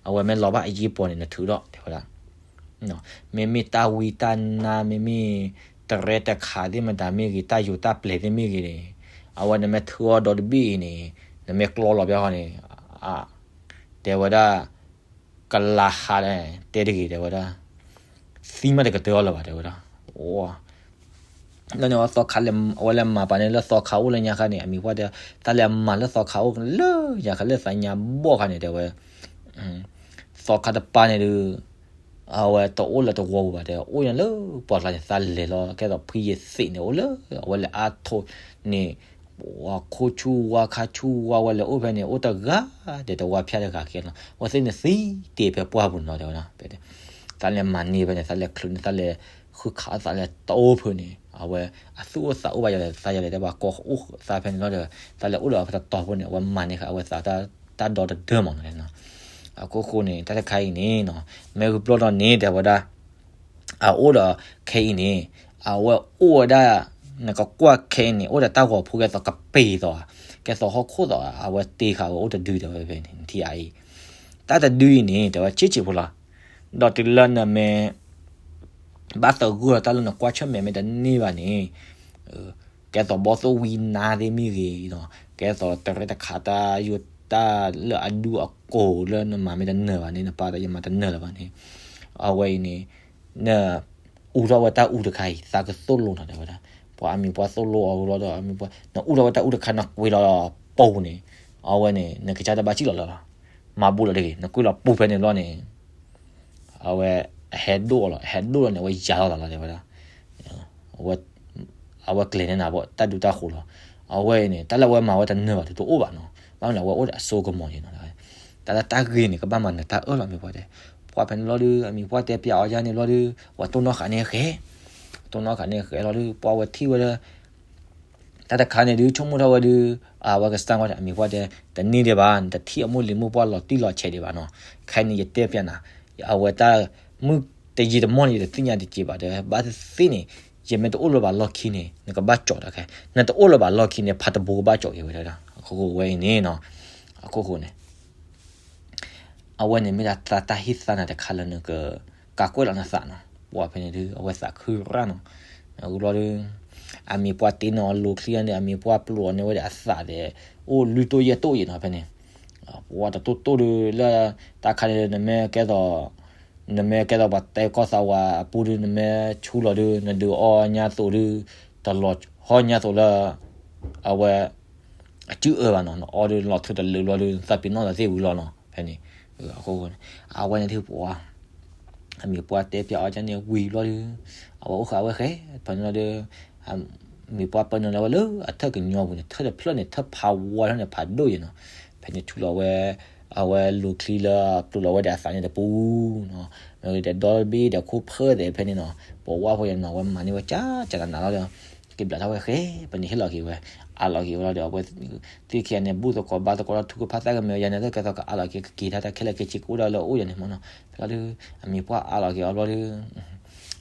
အဝဲမ့ၢ်လီၤဘၣ်အယ့ၢ်ပီၤန့ၣ် နထုးထီၣ် တဲဝဲဒၣ်, မ့မ့ၢ်တၢ်ဝံတၢ်နါ မ့မ့ၢ်တရဲတခးသ့ၣ်မတၤမ့ၢ်ဂ့ၤ တၢ်ယိၤတၢ်ပျဲၤသ့ၣ်မ့ၢ်ဂ့ၤန့ၣ် အဝဲနမ့ၢ်ထုးအီၤဒီတဘ့ၣ်အံၤန့ၣ် နမ့ၢ်ကျီလီၤဘၣ်ဃီန့ၣ် တဲဝဲဒၣ် ကလၤဟး တဲတဂ့ၤ တဲဝဲဒၣ်, သံမးတကတၢၢ်အီၤလၢၤဘၣ် တဲဝဲဒၣ်, လၢန့ၣ်ဝဲသီခါ အဝဲလဲၤမၤပာ်န့ၣ်လၢသီခါအိၣ်လၢညါခါန့ၣ် အမံၤပှၢ်တဲ သးလဲၤမၤလၢသီခါအိၣ်လၢညါခါလၢသးညါဘီၣ်ခါန့ၣ် တဲဝဲ သီခါတပၤန့ၣ်ဒုး အဝဲတအိၣ်လၢတဝီပူၤဘၣ် တဲ အိၣ်ညါလၢပှၢ်ကျါန့ၣ် သးလဲၤလီၤ ကဲသိးဖုယ့ၤသ့းန့ၣ် အိၣ်လၢအဝဲလဲၤအါထိးန့ၣ် ခိၣ်ဆူၣ်ဝါခါဆူၣ်ဝါဝဲလဲၤအိၣ်ဖဲန့ၣ် အိၣ်တဂၤဒီးတဝါဖၠၣ်တဂၤကဲနီၤ အဝဲသ့ၣ်န့ၣ်သံတ့ၢ်ဖဲပှၢ်ပူၤနီၤ တဲဝဲဒၣ်, သးလဲၤမၤန့ၢ်ဖဲန့ၣ် သးလဲၤချုးန့ၣ် သးလဲၤဃုခးသးလဲၤတအိၣ်ဖုးန့ၣ် အဝဲအသူၣ်အိၣ်သးအိၣ်ဘၣ်ယၤလဲၣ် သးယၤလဲၣ် တဲဘၣ်ကိးအိၣ်သးဖဲန့ၣ်လီၤဒီး သးလဲၤအိၣ်ဒီးအဖဲတတီၤဖိန့ၣ် အဝဲမၤန့ၢ်ဃာ်အဝဲသးတၢ်ဒီတဒၢမးနီၤ အခိၣ်ဃိန့ၣ် တၢ်တခါအံၤန့ၣ်နီၤ မ့ၢ်ဂ့ၤဘျီဒီးန့ၣ် တဲဝဲဒၣ် အအိၣ်ဒီးခဲအံၤန့ၣ် အဝဲအိၣ်ဝဲဒၣ် နကကွၢ်ခဲအံၤန့ၣ် အိၣ်ဒီးတၢ်ဂီၤဖိကဲသိးကပ့ၤသိး ကဲသိးဟီၣ်ခိၣ်သိး အဝဲတ့ဃာ်ဝဲအိၣ်တဒု တဲဝဲဖဲန့ၣ် နထံၣ်အံၤ တၢ်တဒုအံၤန့ၣ် တဲဝဲဆံးဆံးဖိလီၤ ဒီးတုၤလၢနမ့ၢ် ဘၣ်သဂၢၢ်ဒီးတၢ်လၢနကွၢ်ဆၢၣ်မဲာ်မ့ၢ်တန့ၢ်ဘၣ်န့ၣ် ကဲသိးဘီၣ်သိၣ်ဝံနါသ့ၣ်မ့ၢ်ဂ့ၤ, ကဲသိးတရဲတခးတၢ်ယိာ်တၢ်လၢအဒူအကိာ်လၢနမၤမ့ၢ်တနၢၤဘၣ်န့ၣ် နပၢ်ဒီးယမၤတနၢၤလၢၤဘၣ်န့ၣ်, အဝဲအံၤန့ၣ် န အူထီၣ်ဝဲတၢ်အူတခါအံၤ သးကသိၣ်လိနီၤ တဲဝဲဒၣ်, ပှၤအမံၤပှၢ်သိၣ်လိအီၤလီၤဒီး အမံၤပှၢ် နအူထီၣ်ဝဲတၢ်အူတခါ နကွံာ်လီၤပိာ်န့ၣ်, အဝဲန့ၣ် နကစၢ်တဘၣ်စံၣ်လီၤလၢၤလီၤ, မၤဘူၣ်လီၤတဂ့ၤ, နကွံာ်လီၤပိာ်ဖဲန့ၣ်ဘျီန့ၣ် အဝဲအဟဲဒိၣ်အီၤလီၤ, အဟဲဒိၣ်လီၤန့ၣ် အဝဲယၤလီၤသးလီၤ တဲဝဲဒၣ်, အဝဲကျဲၤန့ၢ်နၤဘၣ် တၢ်ဒူတၢ်ဃိးလီၤ, အဝဲအံၤန့ၣ် တၢ်လၢအဝဲမၤဝဲတနၢၤဘၣ် တအိၣ်ဘၣ်နီၤ, ဘၣ်မနုၤအဝဲအိၣ်ဒီးအစိကမီၤန့ၣ်နီၤ, တၢ်လၢတၢ်ဂ့ၤန့ၣ် ကဘၣ်မၤနၢၤတၢ်အၢၣ်လီၤ မ့ၢ်ပှၤတဲ, ပှၤဖဲန့ၣ်လီၤဒုး အမံၤပှၢ်တဲပျးအီၤယါန့ၣ်လီၤဒုး ပှၤတိၢ်နီၣ်ဃာ်န့ၢ်ဃဲ, တိၢ်နီၣ်ဃာ်န့ၢ်ဃဲလီၤဒုး ပှၤဝဲထံၣ်ဝဲဒၣ် တၢ်တခါန့ၣ်ဒုး ဆိကမိၣ်ထီၣ်ဝဲဒုး အဝဲကစၢ်ဝဲ အမံၤပှၢ်တဲ တန့ၢ်ဒံးဘၣ် နတထံၣ်အမိၢ်လံၤမိၢ်ပှၢ်လီၤတံၢ်လီၤဆဲးဒံးဘၣ်နီၤ, ခဲအံၤန့ၣ် ယတဲပျးနၤ, အဝဲတၢ်မုၢ်တယံာ်တမီၢ်န့ၣ် ယတသ့ၣ်ညါတက့ၢ်ဘၣ်တဲ, ဘၣ်သ့ၣ်သ့ၣ်န့ၣ် ယမ့ၢ်တအိၣ်လၢၤဘၣ်လီၢ်ခံန့ၣ် နကဘၣ်ကၠီးတၢ်ခဲ, နတအိၣ်လၢၤဘၣ်လီၢ်ခံန့ၣ် ဖးတဘိကဘၣ်ကၠီးက့ၤဝဲဒၣ်, အခိၣ်ဃိဝဲအံၤန့ၣ်နီၤ, အခိၣ်ဃိန့ၣ် အဝဲန့ၣ်မ့ၢ်ဒၣ်တၢ်ဟ့ၣ်သါနၤတခါလၢနက ကးကွဲးလီၤနသးနီၤ. ပှၤဖဲန့ၣ်ဒုး အဝဲသးခုရၣ်နီၤ. ဝံၤဘျီဒုး အမံၤပှၢ်တ့န့ၢ်အီၤလိၤချံန့ၣ် အမံၤပှၢ်ပျိာ်အီၤန့ၣ်ဝဲဒီးအသးဒီး အိၣ်လုၢ်တိၢ်ယဲၢ်တိၢ်ယဲၢ်နီၤဖဲန့ၣ်. ပှၤတတိၢ်တိၢ်ဒုးလၢ တၢ်ခါန့ၣ် နမ့ၢ်ကဲသိး နမ့ၢ်ကဲသိးပှၤတဲကီၢ်သးဝးအပူၤဒုး နမ့ၢ်ဆူလီၤဒုး နဒုးအီၣ်ညါသိးဒုး တလီၤဟီၣ်ညါသိးလၢ အဝဲ အစုအၢဘၣ်နီၤ. နအီဒုးလီၤထုးတလၢာ်ဘျီဒုး သးပ့ၤနီၣ်သးသ့ၣ်ဝံၤလီၤနီၤ ဖဲန့ၣ်. အဃိ အဝဲန့ၣ်ဒုးပှၤ အမံၤပှၢ်တဲပျးအီၤကန့ၣ်ဝံၤဘျီဒုး အဝဲအိၣ်ဃာ်ဝဲဃဲ ဖဲန့ၣ်လီၤဒုး မံၤပှၢ်ပၢနုာ်လီၤဝဲလၢအထၢၣ်ကညီပူၤန့ၣ် ထၢၣ်တဖျၢၣ်န့ၣ် ထၢၣ်ဖးဝါထီၣ်န့ၣ် ဖးဒိၣ်ယဲနီၤ. ဖဲန့ၣ်ဆူလီၤဝဲ အဝဲလိၤချံလၢပျိာ်လီၤဝဲဒီးအသးန့ၣ်တပူၤနီၤ. မ့ၢ်ဒီးဒီဘ့ၣ်ဒီးခိၣ်ဖၢၣ်သဲးဖဲန့ၣ်နီၤ ပဝါဖိယဲနီၤ အဝဲမၤန့ၢ်ဝဲကၢ်ကၢ်နးနးလီၤဒီး က့ၤဘျးထီၣ်ဝဲဃဲ ဖဲန့ၣ်ဟ့ၣ်လီၤက့ၤဝဲ အးလီၤက့ၤဝဲလီၤဒီး အဝဲသ့ၣ်ခံဂၤန့ၣ် ဘူၣ်သကိးဘါသကိးထူကဖၣ်သးကမဲာ်ယၤန့ၣ် သ့ၣ်ကဲသိးကအးလီၤက့ၤ ကက့ၤတၢ်တၢ်ခဲလၢာ်ခဲဆ့ကအိၣ်ဒၣ်လၢအအိၣ်ယၤန့ၣ်မ့ၢ်နီၤ. ဖဲလီၤဒုး အမံၤပှၢ်အးလီၤက့ၤအီၤဘျီဒုး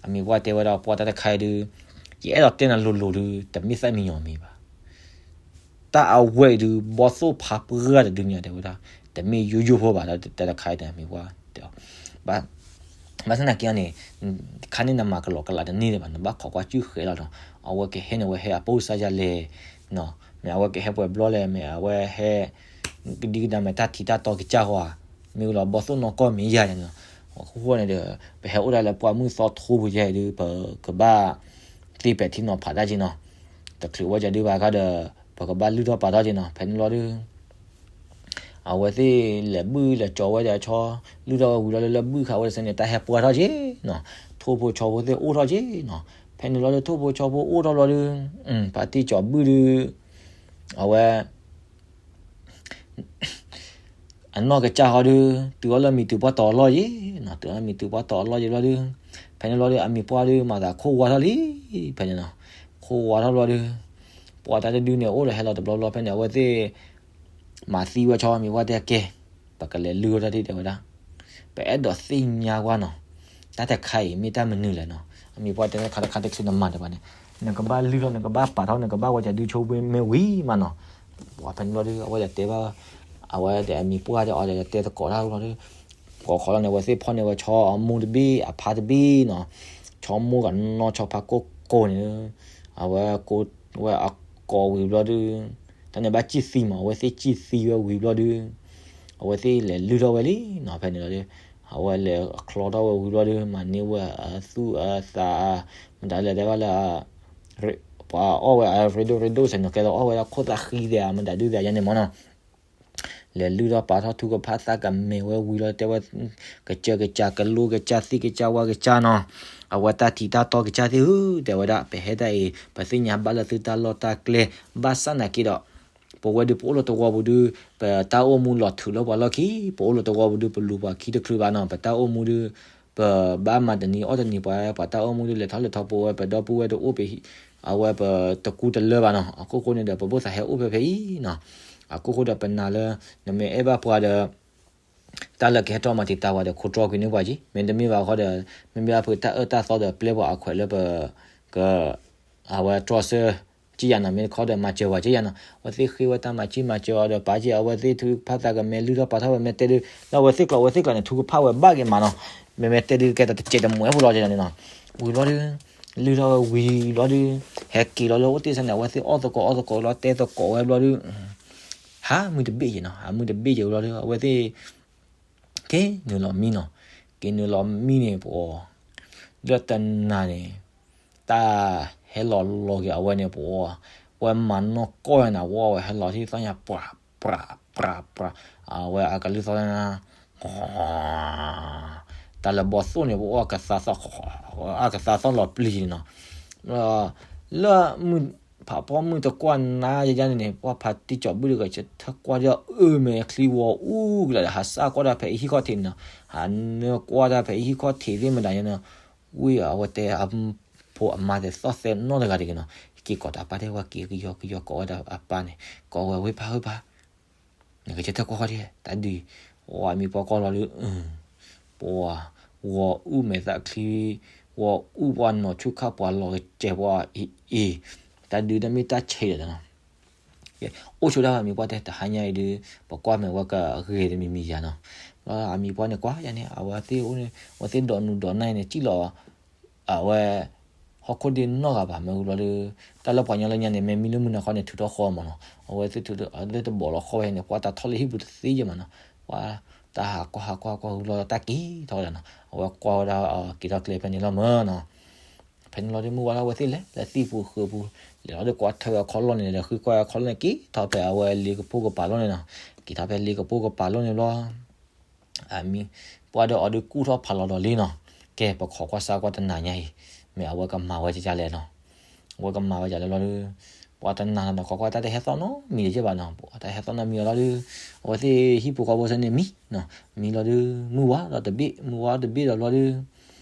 အမံၤပှၢ်တဲဝဲဒၣ်ပှၤတၢ်တခါအံၤဒုး ယအဲၣ်ဒိးတဲနၤလိၤလိၤဒုး တမ့ၢ်သၣ်မံယီၤမံၤဘၣ်. တၢ်အဝဲအံၤဒုး ဘီၣ်သိၣ်ဖးပှၢ်တဒုန့ၣ် တဲဝဲဒၣ် တမ့ၢ်ယိယိဖိဘၣ် တၢ်တခါအံၤန့ၣ် အမံၤပှၢ်တဲအီၤ ဘၣ်ဆၣ်သနာ်က့န့ၣ် ခါန့ၣ်နမၤကလီကလးတန့ၢ်ဒံးဘၣ် နဘၣ်ခိးကွၢ်စုဃဲၤလီၤနီၤ. အဝဲကဟဲန့ၣ် အဝဲဟဲအပိၢ်စါယၤလဲၣ်နီၤ မ့ၢ်အဝဲကဟဲပှဲၤဘျီလဲၣ် မ့ၢ်အဝဲဟဲ ကဒံကဒါမ့ၢ်တၢ်ထံးတၢ်တီကစၢ်ဃီဧါ မ့ၢ်ဝံၤလီၤဘီၣ်သိၣ်နီၢ်ကီၢ်မ့ၢ်ယၤန့ၣ်နီၤ. အဃိန့ၣ်ဒီး ပဟဲအိၣ်ဒၣ်လၢပှၢ်မုၢ်သီထိပူၤယဲအံၤဒုး ပကဘၣ်သ့ပဲာ်ထံနီၤဖးတၢ်က့နီၤ. တချုးဝဲကၢ်ဒုးဘၣ်ခါဒီး ပကဘၣ်လုၢ်ထီၣ်ပာ်ထီၣ်က့နီၤ. ဖဲန့ၣ်လီၤဒုး အဝဲသ့ၣ်လဲၤဘုၣ်လဲၤကၠီၤဝဲဒီးဆီ လုၢ်ထီၣ်ဝဲဝံၤလီၤဒုး လၢဘုၣ်ခးဝဲတစဲးန့ၣ် တၢ်ဟဲပှဲၤထီၣ်က့နီၤ. ထိၣ်ဖိဆီဖိသ့ၣ်အိၣ်ထီၣ်က့နီၤ. ဖဲန့ၣ်လီၤဒုး ထိၣ်ဖိဆီဖိအိၣ်ထီၣ်ဘျီဒုး ဖါတံၢ်ကၠီၤဘုၣ်ဒုး အဝဲ အနီၢ်ကစၢ်ဃီဒုး တုၤအီၤလၢမံၤတုၤပှၢ်တီၤအလီၢ်ယ့ၤနီၤ, တုၤအီၤလၢမံၤတုၤပှၢ်တီၤအလီၢ်ယ့ၤဘျီဒုး ဖဲန့ၣ်လီၤဒုး အမံၤပှၢ်ဒုး မၤသးခိၣ်ဝါထီၣ်လံ, ဖဲန့ၣ်နီၤ, ခိၣ်ဝါထီၣ်ဘျီဒုး ပှၤတၢ်တဒုန့ၣ် အိၣ်ဒီးဟဲလီၤတဘျီဘျီ ဖဲန့ၣ် အဝဲသ့ၣ် မၤသံဝဲဆီ အမံၤပှၢ်တဲကဲ, ပကလဲၤလုၢ်ထီၣ်တၢ်ဒ်တဲဝဲဒၣ်, ပအဲၣ်ဒိးသ့ၣ်ညါကွၢ်နီၤ, တၢ်တခါအံၤ မ့ၢ်တၢ်မနုၤလဲၣ်နီၤ, အမံၤပှၢ်တဲတခါတခါတချုးနမၤတဘၣ်န့ၣ်, နကဘၣ်လုၢ်ထီၣ် နကဘၣ်ပာ်ထီၣ် နကဘၣ်ဝဲကၢ်ဒုးဆိမ့ၢ်ဝံၤမးနီၤ, ပှၤဖဲန့ၣ်ဘျီဒုး အဝဲဒၣ်တဲဘၣ်, အဝဲဒၣ်အမံၤပှၢ်ဒၣ်အီၤဒီးတဲသကိးတၢ်ဘျီဒုး, ကိးခီလီၤန့ၣ် အဝဲသ့ၣ်ဖီၣ်န့ၢ်ဝဲဆီအမိၢ်တဘ့ၣ်အဖါတဘ့ၣ်နီၤ, ဆီမိၢ်ကနီၢ်ဆီဖါကိၢ်ကိၢ်န့ၣ်, အဝဲကိးဝဲအကိးဝံၤဘျီဒုး, တၢ်န့ၣ်ဘၣ်စံၣ်သံမး အဝဲသ့ၣ်စံၣ်သံဝဲဝံၤဘျီဒုး, အဝဲသ့ၣ်လဲၤလုၢ်ထီၣ်ဝဲလံနီၤ, ဖဲန့ၣ်လီၤဒုး, အဝဲလဲၤချီထီၣ်ဝဲဝံၤဘျီဒုး မၤန့ၢ်ဝဲအသူၣ်အသး, မတၤလဲၣ်တဲဘၣ်လၢ ပှၤအီၣ်ဝဲအရ့ဒိၣ်ရ့ဒိၣ်စဲးနီၤ, ကဲသိးအီၣ်ဝဲဒၣ်ခိၣ်သၣ်ဃံသ့ဧါ မတၤဒုးသ့ဧါယါန့ၣ်မးနီၤ, လဲၤလုၢ်ထီၣ်ပာ်ထီၣ် ထုကဖၣ်သးကမဲာ်ဝဲဝံၤလီၤ တဲဝဲ, ကစၢၢ်ကစၢ် ကလိကစၢ် သံၣ်ကစၢ် ဝါကစၢ်နီၤ, အဝဲတၢ်ထံးတၢ်တီကစၢ်သ့ၣ်ဧၢ, တဲဝဲဒၣ် ပဟဲတၢ်အံၤ ပသ့ၣ်ညါဘၣ်လၢသုတၢ်လီၢ်တၢ်ကျဲ, ဘၣ်ဆၣ်နာ်က့ဒီး ပဝဲဒုးပအိၣ်လၢသဝီပူၤဒုး, ပတၢ်အိၣ်မူလီၤထုးလၢပှၤလီၢ်ခံ, ပအိၣ်လၢသဝီပူၤဒုး ပလူၤပှၤခံတချုးဘၣ်နီၤ, ပတၢ်အိၣ်မူဒုး, ပဘၣ်မၤတနံၤအီၣ်တနံၤပှၤ, ပှၤတၢ်အိၣ်မူဒုး လဲၤထီၣ်လဲၤထီပဝဲ ပဒီပုၢ်ဝဲၢ်တအိၣ်ပဟံၣ်, အဝဲပတကူတလၢဘၣ်နီၤ, အခိၣ်ဃိန့ၣ်ဒီး ပဘၣ်သးဟဲအိၣ်ဖဲဖဲအံၤနီၤ, အခိၣ်ဃိဒီးပနာ်လၢ နမ့ၢ်အဲၣ်ဘၣ်ပှၤဒီး တၢ်လၢကဟဲထီၣ်မၤတံာ်တာ်ဝဲဒီး ခိးတြီကွံာ်န့ၢ်ပှၤက့ၤ, မ့တမ့ၢ်ဘၣ်ဃီဒီး မ့မ့ၢ်အဖုတၢ်အၢတၢ်သီဒီး ပျဲပှၤအခွဲးလၢပ က အဝဲတြီဆၢ က့ယၤနီၤ, မ့ၢ်တခီဒီး မၤစၢၤဝဲက့ယၤနီၤ, အဝဲသ့ၣ်ဃ့ဝဲတၢ်မၤစၢၤမၤစၢၤအီၤဒီး ပာ်က့ၤ အဝဲသ့ၣ်ထုကဖၣ်သးကမဲာ် လုၢ်ထီၣ်ပာ်ထီၣ်ဝဲ မ့ၢ်တဲဒုး လၢအဝဲသ့ၣ်ကျိာ် အဝဲသ့ၣ်ကျိာ်န့ၣ် ထုကဖၣ်ဝဲဘၣ်က့ၤမးနီၤ, မ့မ့ၢ်တဲဒုး ကဲတၢ်တစဲးတမှဲဖိလီၤန့ၣ်နီၤ, ဝံၤဘျီဒုး လုၢ်ထီၣ်ဝဲဝံၤဘျီဒုး ဟဲက့ၤလီၤလၢအိၣ်တ့ၢ်စၢ်န့ၣ် အဝဲသ့ၣ်အီၣ်သကိးအီသကိးလီၤ တဲသကိးဝဲဘျီဒုး ဟးမုၢ်တဘ့ၣ်ယဲနီၤ, ဟးမုၢ်တဘ့ၣ်ယဲဘျီဒုး အဝဲသ့ၣ် က့ၤနုာ်လီၤမံနီၤ, က့ၤနုာ်လီၤမံန့ၣ် ပအီၤ လၢတနၤန့ၣ် တၢ်ဟဲလီၤလီၤက့ၤအဝဲန့ၣ် ပအီၤ ဝဲမၤနီၢ်ကီၢ်န့ၣ် ဝဲအီၤဝဲဟဲလီၤထံၣ်သီၣ်ညါ ပြး ပြး ပြး ပြး အဝဲအကလုၢ်သီၣ်ညါ တၢ်လၢဘီၣ်သိၣ်န့ၣ် ပအီၤကသါသီၣ် အကသါသီၣ်လီၤပျံၤန့ၣ်နီၤ, လၢမုၢ် ဖးဖီမုၢ်တကွၢ်နၤယယါန့ၣ်န့ၣ် ပှၤဖါတံၢ်စီၤဘူၣ်တဂၤ ဆၢထၢၣ်ကွၢ်ဒီးအၢ မ့ၢ်ချံဝီၤအူကလာ်ဒီး ဟးစၢ်ကွၢ်တၢ်ဖဲအဟံၣ်ခီၣ်ထံးန့ၣ်နီၤ, ဟးနၢကွၢ်တၢ်ဖဲအဟံၣ်ခီၣ်ထံးသ့ၣ်မတၤန့ၣ်နီၤ, ဝံၤအဝဲတဲအဖိအမါသဲးသီၣ်သဲးနီတဂၤတဂ့ၤနီၤ, က့ၤကိးတၢ်ပၢ်တဲဝဲက့ၤကယီကယီကိးဝဲဒၣ်အပၢ်န့ၣ်, ကိးဝဲဝ့ၢ်ပၢ်ဧၢပၢ် နကဆၢထၢၣ်ကွၢ်ဃီဒ် တၢ်ဒုး, ဝံၤမံၤပှၢ်ကွၢ်လီၤဒုး, ပှၤ ဝီၤအူမဲာ်သၣ်ချံ, ဝီၤအူပှၤနီၢ်ဆူၣ်ခၣ်ပှၤလီၤကစဲးပှၤအံၤအံၤ, တၢ်ဒုးတမ့ၢ်တၢ်ဆံးဒီးနီၤ, အိၣ်ဆိဒၣ်ဝဲမံၤပှၢ်တဲ တဟါညါအံၤဒုး ပကွၢ်မဲာ်ဝဲကဂ့ၤတမံၤမံၤယၤနီၤ, လီၤအမံၤပှၢ်န့ၣ်ကွၢ်ယၤန့ၣ် အဝဲသ့ၣ်အိၣ်န့ၣ် အဝဲသ့ၣ်ဒိးနုာ်ဒိးနၢ်အံၤန့ၣ် စံၣ်လီၤ အဝဲ ဟီၣ်ခိၣ်ဒ့နီၢ်ဂၤဘၣ် မ့ၢ်ဝံၤလီၤဒီး တၢ်လၢပှၤညီလၢညါန့ၣ် မ့ၢ်မံလၢမုၢ်နၤခီန့ၣ် ထုးထီၣ်ဃီမးနီၤ. အဝဲသ့ၣ်ထုးထီၣ် အဝဲသ့ၣ်တဘီးလီၤဃီဝဲန့ၣ် ပှၤတၢ်ထီၣ်လၢဟံၣ်ပူၤတသ့ယဲၢ်မးနီၤ. ပှၤတၢ်ဟးကွၢ်ဟးကွၢ်ကွၢ်ဝံၤလီၤ တၢ်က့ၤထီၣ်ဝဲဒၣ်နီၤ. အဝဲကွၢ်ဝဲဒၣ် က့ၤထီၣ်ကျဲဖဲန့ၣ်လီၤမးနီၤ. ဖဲန့ၣ်လီၤဒီး မုၢ်ဝါထီၣ်ဝဲသ့ၣ်လဲၤလၢသံၣ်ပူၤဃုာ်ပူၤ လဲၤလီၤဒီးကွၢ်ထွဲအခီၣ်လီၢ်န့ၣ် ဒီးဃုကွၢ်အခီၣ်လီၢ်န့ၣ် က့ၤထီၣ်ဖဲအဝဲလ့ကပိၢ်ကပၤလီၢ်န့ၣ်နီၤ. က့ၤထီၣ်ဖဲလ့ကပိၢ်ကပၤလီၢ်န့ၣ်ဘျီ အမံၤပှၢ်ဒီးအီၤဒုးကူၣ်ထီၣ်ဖးလီၤဒီးလံနီၤ. ကဲ ပခိးကွၢ်စၢ်ကွၢ်တနၤညါအံၤ မ့ၢ်အဝဲကမၤဝဲဒ်လဲၣ်နီၤ. အဝဲကမၤဝဲဒ်လဲၣ်လီၤဒီး ပှၤတနၤနီၤ ခိးကွၢ်တၢ်တဟဲသီၣ်နီတမံၤဒံးဘၣ်နီၤ. တၢ်ဟဲသီၣ်နီတမံၤလီၤဒီး အဝဲသ့ၣ်ဟံၣ်ဖိဃီဖိစ့ၢ်န့ၣ်မံနီၤ. မံလီၤဒီး မုၢ်ဝါဒီးတဘ့ၣ် မုၢ်ဝါတဘ့ၣ်ဒီးဘျီဒီး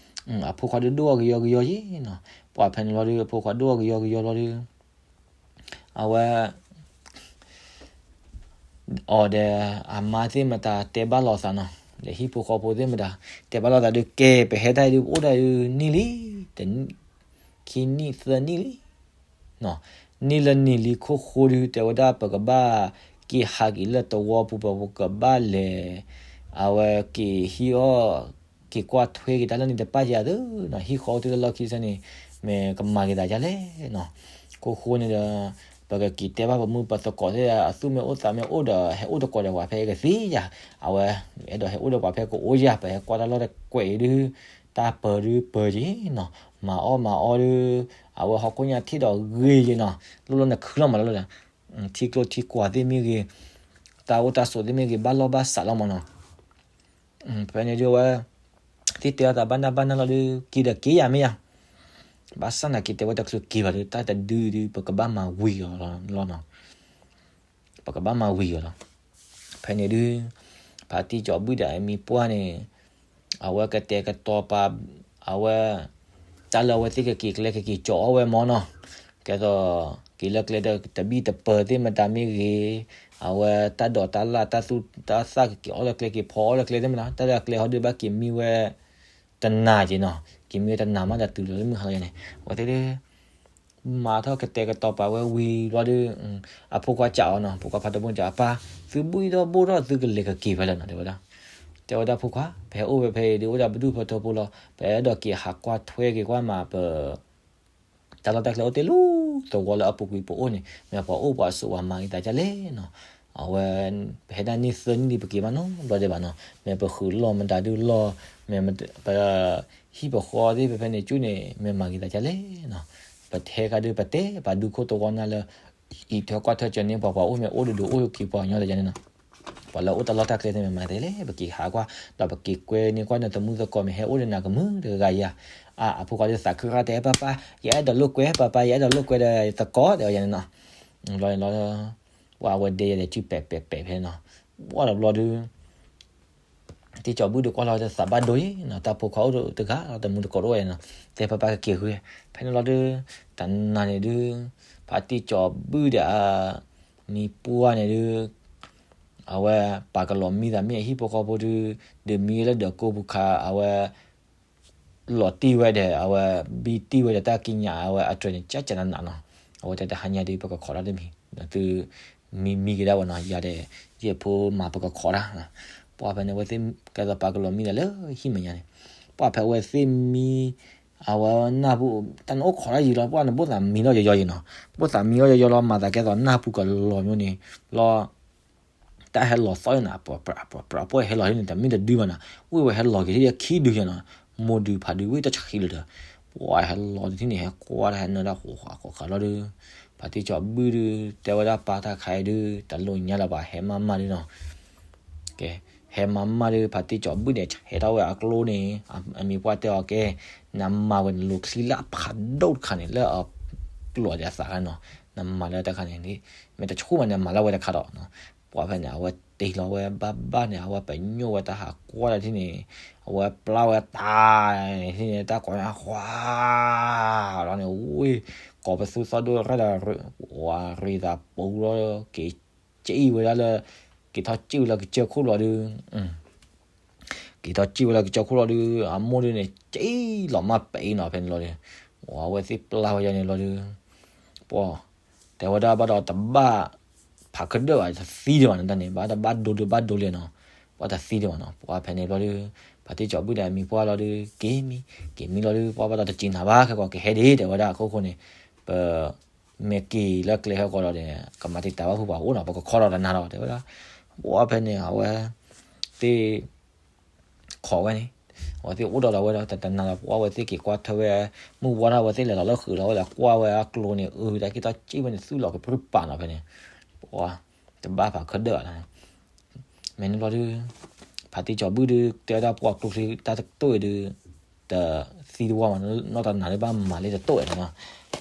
အဖိခွါဒုးဒိၣ်အီၤကယီကယီယ့ၣ်နီၤ. ပှၤဖဲန့ၣ်လီၤဒီး အဖိခွါဒိၣ်အီၤကယီကယီလီၤဒီး အဝဲ အီၤဒီး အမါသ့ၣ်မတၤတဲဘၣ်လိာ်သးနီၤ, ဒီးဟံၣ်ဖိဃီဖိသ့ၣ်မတၤ တဲဘၣ်လိာ်သးဒီး ကဲ ပဟဲတၢ်အံၤဒုး ပအိၣ်ဒၣ်အံၤနံၣ်လံ, ခံနံၣ်သၢနံၣ်လံ, နံၣ်လၢနံၣ်လံခိၣ်ဃိဒီး တဲဝဲဒၣ် ပကဘၣ်က့ၤဟးက့ၤလၢသဝီပူၤ ပကဘၣ်လဲၤ အဝဲက့ၤဟံးအီၣ် က့ၤကွၢ်ထွဲက့ၤတၢ်လၢန့ၣ်တပၣ်ယၤသနီၤ, ဟံၣ်ဃီအိၣ်တ့ၢ်လၢလီၢ်ခံစ့ၢ်န့ၣ် မ့ၢ်ကမၤက့ၤသးဒ်လဲၣ်နီၤ. ခိၣ်ဃိန့ၣ်ဒီး ပကက့ၤတဲဘၣ်ပမုၢ်ပသကိးသ့ၣ် အသူၣ်မ့ၢ်အိၣ်သးမ့ၢ်အိၣ်ဒီး ဟဲအိၣ်တကိးဒီးပှၤဖဲအံၤကသ့ယၤ, အဝဲ အဲၣ်ဒိးဟဲအိၣ်ဒီးပှၤဖဲကအိၣ်ယၤ, ပဟဲကွၢ်တၢ်လီၢ်တကွဲးအံၤဒုး တၢ်ပၢၤဒုးပၢၤက့ၤနီၤ, မၤအီၣ်မၤအီဒုး အဝဲဟီၣ်ခိၣ်ညါထံၣ်ဒီးဂ့ၤက့ၤနီၤ, လိၣ်လၢနခုလီၤမးလၢလၢ ထံကျိထံကွၢ်သ့ၣ်မ့ၢ်ဂ့ၤ, တၢ်အိၣ်တၢ်ဆိးသ့ၣ်မ့ၢ်ဂ့ၤ ဘၣ်လီၢ်ဘၣ်စးလီၤမးနီၤ. ဖဲန့ၣ်ဒုးဝဲ သ့ၣ်တဲအီၤသးဘၣ်နၢ်ဘၣ်နၢ်လီၤဒုး က့ၤဒီးက့ၤယၤမ့ၢ်ယၤ, ဘၣ်ဆၣ်နာ်က့ၤတဲဝဲတချုးက့ၤဘၣ်ဒီး တၢ်တဒုဒုး ပကဘၣ်မၤဝံၤအီၤလီၤနီၤ, ပကဘၣ်မၤဝံၤအီၤလီၤ. ဖဲန့ၣ်ဒုး ဖါတံၢ်စီၤဘူၣ်ဒီးအမံၤပှၢ်န့ၣ် အဝဲကတဲာ်ကတီၤပာ် အဝဲ တၢ်လၢအဝဲသ့ၣ်ကက့ၤကျဲကက့ၤကၠီအီၣ်ဝဲမးနီၤ, ကဲသိး က့ၤလၢကျဲဒီးတဘံၣ်တပၢၤသ့ၣ်မတၤမ့ၢ်ဂ့ၤ, အဝဲတၢ်ဒိးတၢ်လၣ်တၢ်သူၣ်တၢ်သၣ်ကက့ၤအီၣ်လၢကျဲက့ၤဖီအီၣ်လၢကျဲသ့ၣ်မတၤ တၢ်လၢအကျဲဟီဒုးဘၣ်က့ၤမံဝဲ တနၤက့ၤနီၤ, က့ၤမံဝဲတနၤမးဒီးတုၤလီၤလၢမုၢ်ဟါလီၤယၤန့ၣ် အဝဲသ့ၣ်ဒုး မၤထီၣ်ကတဲာ်ကတီၤပာ်ဝဲဝံၤဘျီဒီး အဖိခွါစံးအီၤနီၤ, အဖိခွါဖါတံၢ်စီၤဘူၣ်န့ၣ် အပၢ် သုဘူၣ်အံၤထီၣ်ဘိၣ်ထီၣ်သုကလဲၤကက့ၤဖဲလဲၣ်နီၤ တဲဝဲဒၣ်, တဲဝဲဒၣ်ဖိခွါ ပဟဲအိၣ်ဝဲဖဲအံၤဒုး အိၣ်ဒၣ်ပဒူၣ်ဖိထၢဖိလီၤ, ပအဲၣ်ဒိးက့ၤဟးကွၢ်ထွဲက့ၤကွၢ်မးပ တၢ်လီၢ်တၢ်ကျဲအိၣ်တ့ၢ်လၢသဝီလၢအပူၤကွံာ်ပအိၣ်န့ၣ် မ့ၢ်ပှၤအိၣ်ပှၤဆိးပှၤမၤက့ၤသးဒ်လဲၣ်နီၤ, အဝဲ ပဟဲဒၣ်နံၣ်သၢနံၣ်လံ ပက့ၤဘၣ်နီတဘျီဒံးဘၣ်နီၤ, မ့ၢ်ပဃုာ်လီၢ်မတၤဒုးလီၢ်, မ့ၢ်ပ ဟံၣ်ပဃီသ့ၣ်ဖဲဖဲန့ၣ်ကၠူၣ်န့ၣ် မ့ၢ်မၤက့ၤသးဒ်လဲၣ်နီၤ, ပထဲခါဒုးပတဲပှၤဒူခိၣ်သဝီနၤလၢ အံးထွဲကွၢ်ထွဲစၢၤန့ၢ်ပှၤ ပှၤအိၣ်မ့ၢ်အိၣ်ဒိၣ်ဒိၣ်အိၣ်က့ၤပှၤကညီတယၤန့ၣ်နီၤ, ပှၤလၢအိၣ်တၢ်လီၢ်တၢ်ကျဲသ့ၣ်မ့ၢ်မၤသ့လဲၣ် ပက့ၤဟးကွၢ် ဒီးပက့ၤကွဲန့ၢ်ကွၢ်နသမုၢ်သကိးမ့ၢ်ဟဲအိၣ်ဒီးနၤကမုာ်တဂၤယၤ, အါ အဖိခွါဒုးသးခုဃာ်တဲ ပၢ်ပၢ် ယအဲၣ်ဒိးလိာ်ကွဲ ပၢ်ပၢ် ယအဲၣ်ဒိးလိာ်ကွဲဒီးသကိး တဲဝဲယၤန့ၣ်နီၤ, ဘျီန့ၣ်လီၤ ပှၤအဝဲဒဲယၤဒီးစုပဲာ်ပဲာ်ပဲာ်ဖဲနီၤ, ပှၤတဘျီဒုး တံၢ်စီၤဘူၣ်ဒုးကွၢ်လီၤသးဘၣ်ဒိယံၤနီၤ, တၢ်ဖိခွါအိၣ်တဂၤလီၤ တမုၢ်တကိးတအိၣ်ယၤနီၤ, တဲပၢ်ပၢ်ကက့ၤဃု, ဖဲန့ၣ်လီၤဒုး တနၤန့ၣ်ဒုး ဖါတံၢ်စီၤဘူၣ်ဒီးအမံၤပှၢ်န့ၣ်ဒုး အဝဲပာ်ကလီၤမံသးမ့ၢ်အဟံၣ်ဖိဃီဖိဒုး ဒုးမံလၢဒီးကိးပူၤခါ အဝဲ လီၤတံၢ်ဝဲဒီး အဝဲဘံတံၢ်ဝဲဒီးတၢ်ကံးညာ်အဝဲအတြဲၤန့ၣ် ကၠၢ်ကၠၢ်နးနးနီၤ, အဝဲတဲတဟါညါဒုး ပကခိးတၢ်တမံၤ ဒီးသု မံမံက့ၤဒၣ်ဝဲနီၤ, ယၤဒီး ယဖိမၤပကခိးတၢ်, ပှၤဖဲန့ၣ် အဝဲသ့ၣ်ကဲသိးပာ်ကလီၤမံသးလၢဟံၣ်မဲာ်ညါန့ၣ်, ပှၤဖဲအဝဲသ့ၣ်မံ အဝဲနၢ်ပူၤ တၢ်နအိၣ်ခိးတၢ်ယံၤလီၤ, ပှၤန့ၣ်ဘၣ်သးမံလီၤယီယီယံၤနီၤ, ဘၣ်သးမံလီၤယီယီလီၤ မၤသးကဲသိးနၢ်ပူၤကလီၤမ့ၢ်န့ၣ် လီၤ တၢ်ဟဲလီၤသီၣ်န့ၣ် အပြးပြးပြးပြး ပှၤဟဲလီၤဟံၣ်န့ၣ် တမ့ၢ်တဒုဘၣ်နီၤ, ဝ့ၢ်ဝဲဟဲလီၤက့ၤထံၣ်ခံဒုယံၤနီၤ, မိၢ်ဒုးဖးဒုးဝ့ၢ်တဆံးလၢၤဒီး, ပှၤဟဲလီၤတထံၣ်န့ၣ် ဟဲကွၢ်တၢ်ဟဲနၢတၢ်ဃိးဃာ်ဃိးဃာ်လီၤဒီး, ဖါတံၢ်စီၤဘူၣ်ဒုး တဲဝဲဒၣ်ပၢ်တၢ်ခါအံၤဒုး တလိၣ်ညါလၢၤဘၣ် ဟဲမးမးဒုးနီၤ ကဲ ဟဲမးမးဒီး ဖါတံၢ်စီၤဘူၣ်န့ၣ် ဟဲထီၣ်ဝဲအကျိန့ၣ် အမံၤပှၢ်တဲအီၤကဲ, နမၤဝဲန့ၣ်လိာ်ချံလၢအဖးဒိၣ်တခါန့ၣ် လၢအကျိၤအသးခါန့ၣ်နီၤ, နမၤလၢတၢ်ခါန့ၣ် မ့ၢ်တဆူၣ်မးန့ၣ် မၤလၢဝဲတခါဒီး, ပှၤဖဲန့ၣ် အဝဲတ့ၢ်လီၤဝဲဘၣ်ဘၣ်န့ၣ် အဝဲပညိၣ်ဝဲတၢ်ဟးကွၢ်တထံၣ်န့ၣ်, အဝဲပျၢ်ဝဲတၢ်န့ၣ် တၢ်ကိးညါ ဃွါ လီၤန့ၣ် ဝ့ၢ် ကိးပသူသီၣ်ဒိၣ်ရၣ်ဒီး ဝၤရ့သးပူၤလီၤ က့ၤ ကၠံၣ်ဝဲဒၣ်လၢ က့ၤထီၣ်ကၠံၣ်ဝဲလၢကစၢၢ်ခိၣ်လီၤဒုး, က့ၤထီၣ်ကၠံၣ်ဝဲလၢကစၢၢ်ခိၣ်လီၤဒုး အမိၢ်ဒုးန့ၣ် ကၠံၣ်လီၤမၢ်ပဲာ်အံၤနီၤ ဖဲန့ၣ်လီၤဒုး, အဝဲသ့ၣ်ပျၢ်ဝဲယၤန့ၣ်လီၤဒုး, ပှၤ တဲဝဲဒၣ်ဘၣ်ဒီးတဘၣ် ဖးကဒၢၣ်ဘၣ်တသံဒံးဘၣ်န့ၣ်တၢ်န့ၣ် ဘၣ်တဘၣ်ဒိဒုးဘၣ်ဒိလဲၣ်နီၤ, ပှၤတသံဒံးမးနီၤ. ပှၤဖဲန့ၣ်ဘျီဒုး ဖါတံၢ်စီၤဘူၣ်ဒီးအမံၤပှၢ်လီၤဒုး က့ၤမံ, က့ၤမံလီၤဒုး ပှၤဘၣ်ဒီးတစံးနၤဘၣ် ခဲကီးကဟဲဒံး တဲဝဲဒၣ်အခိၣ်ဃိန့ၣ်, ပ မ့ၢ်က့ၤလၢကျဲဟဲကီးလီၤဒီး ကမၤတံာ်တာ်ဘၣ်ဖုပှၤအိၣ်နီၤ ပကခီဒီးတနၤဒီး တဲဝဲဒၣ်. ပှၤဖဲန့ၣ် အဝဲသ့ၣ် ခိးဝဲန့ၣ်, အဝဲသ့ၣ်အိၣ်ဒီးဒီးဝဲဒီး တနၤဒီး ပှၤဝဲသ့ၣ်က့ၤကွၢ်ထွဲဝဲ, မုၢ်ဝါထီၣ်ဝဲသ့ၣ်လဲၤလီၤလၢဃုာ်လီၤဝဲဒီး ကွၢ်ဝဲအကျိန့ၣ် အၢ တၢ်က့ၤထီၣ်စံၣ်ဝဲန့ၣ် သူၣ်လီၤကပြုၢ်ပာ်နီၤဖဲန့ၣ်, ပှၤတဘၣ်ဖးခၢၣ်ဒၢၣ်လီၤ. မ့ၢ်န့ၣ်ဘျီဒုး ဖါတံၢ်စီၤဘူၣ်ဒုး တဲဝဲဒၣ်ပှၤကျိချံတၢ်တတိၢ်အံၤဒုး တသံတဝီမး နီၢ်တနၤဒုးဘၣ်မၤလၢတတိၢ်အံၤန့ၣ်နီၤ.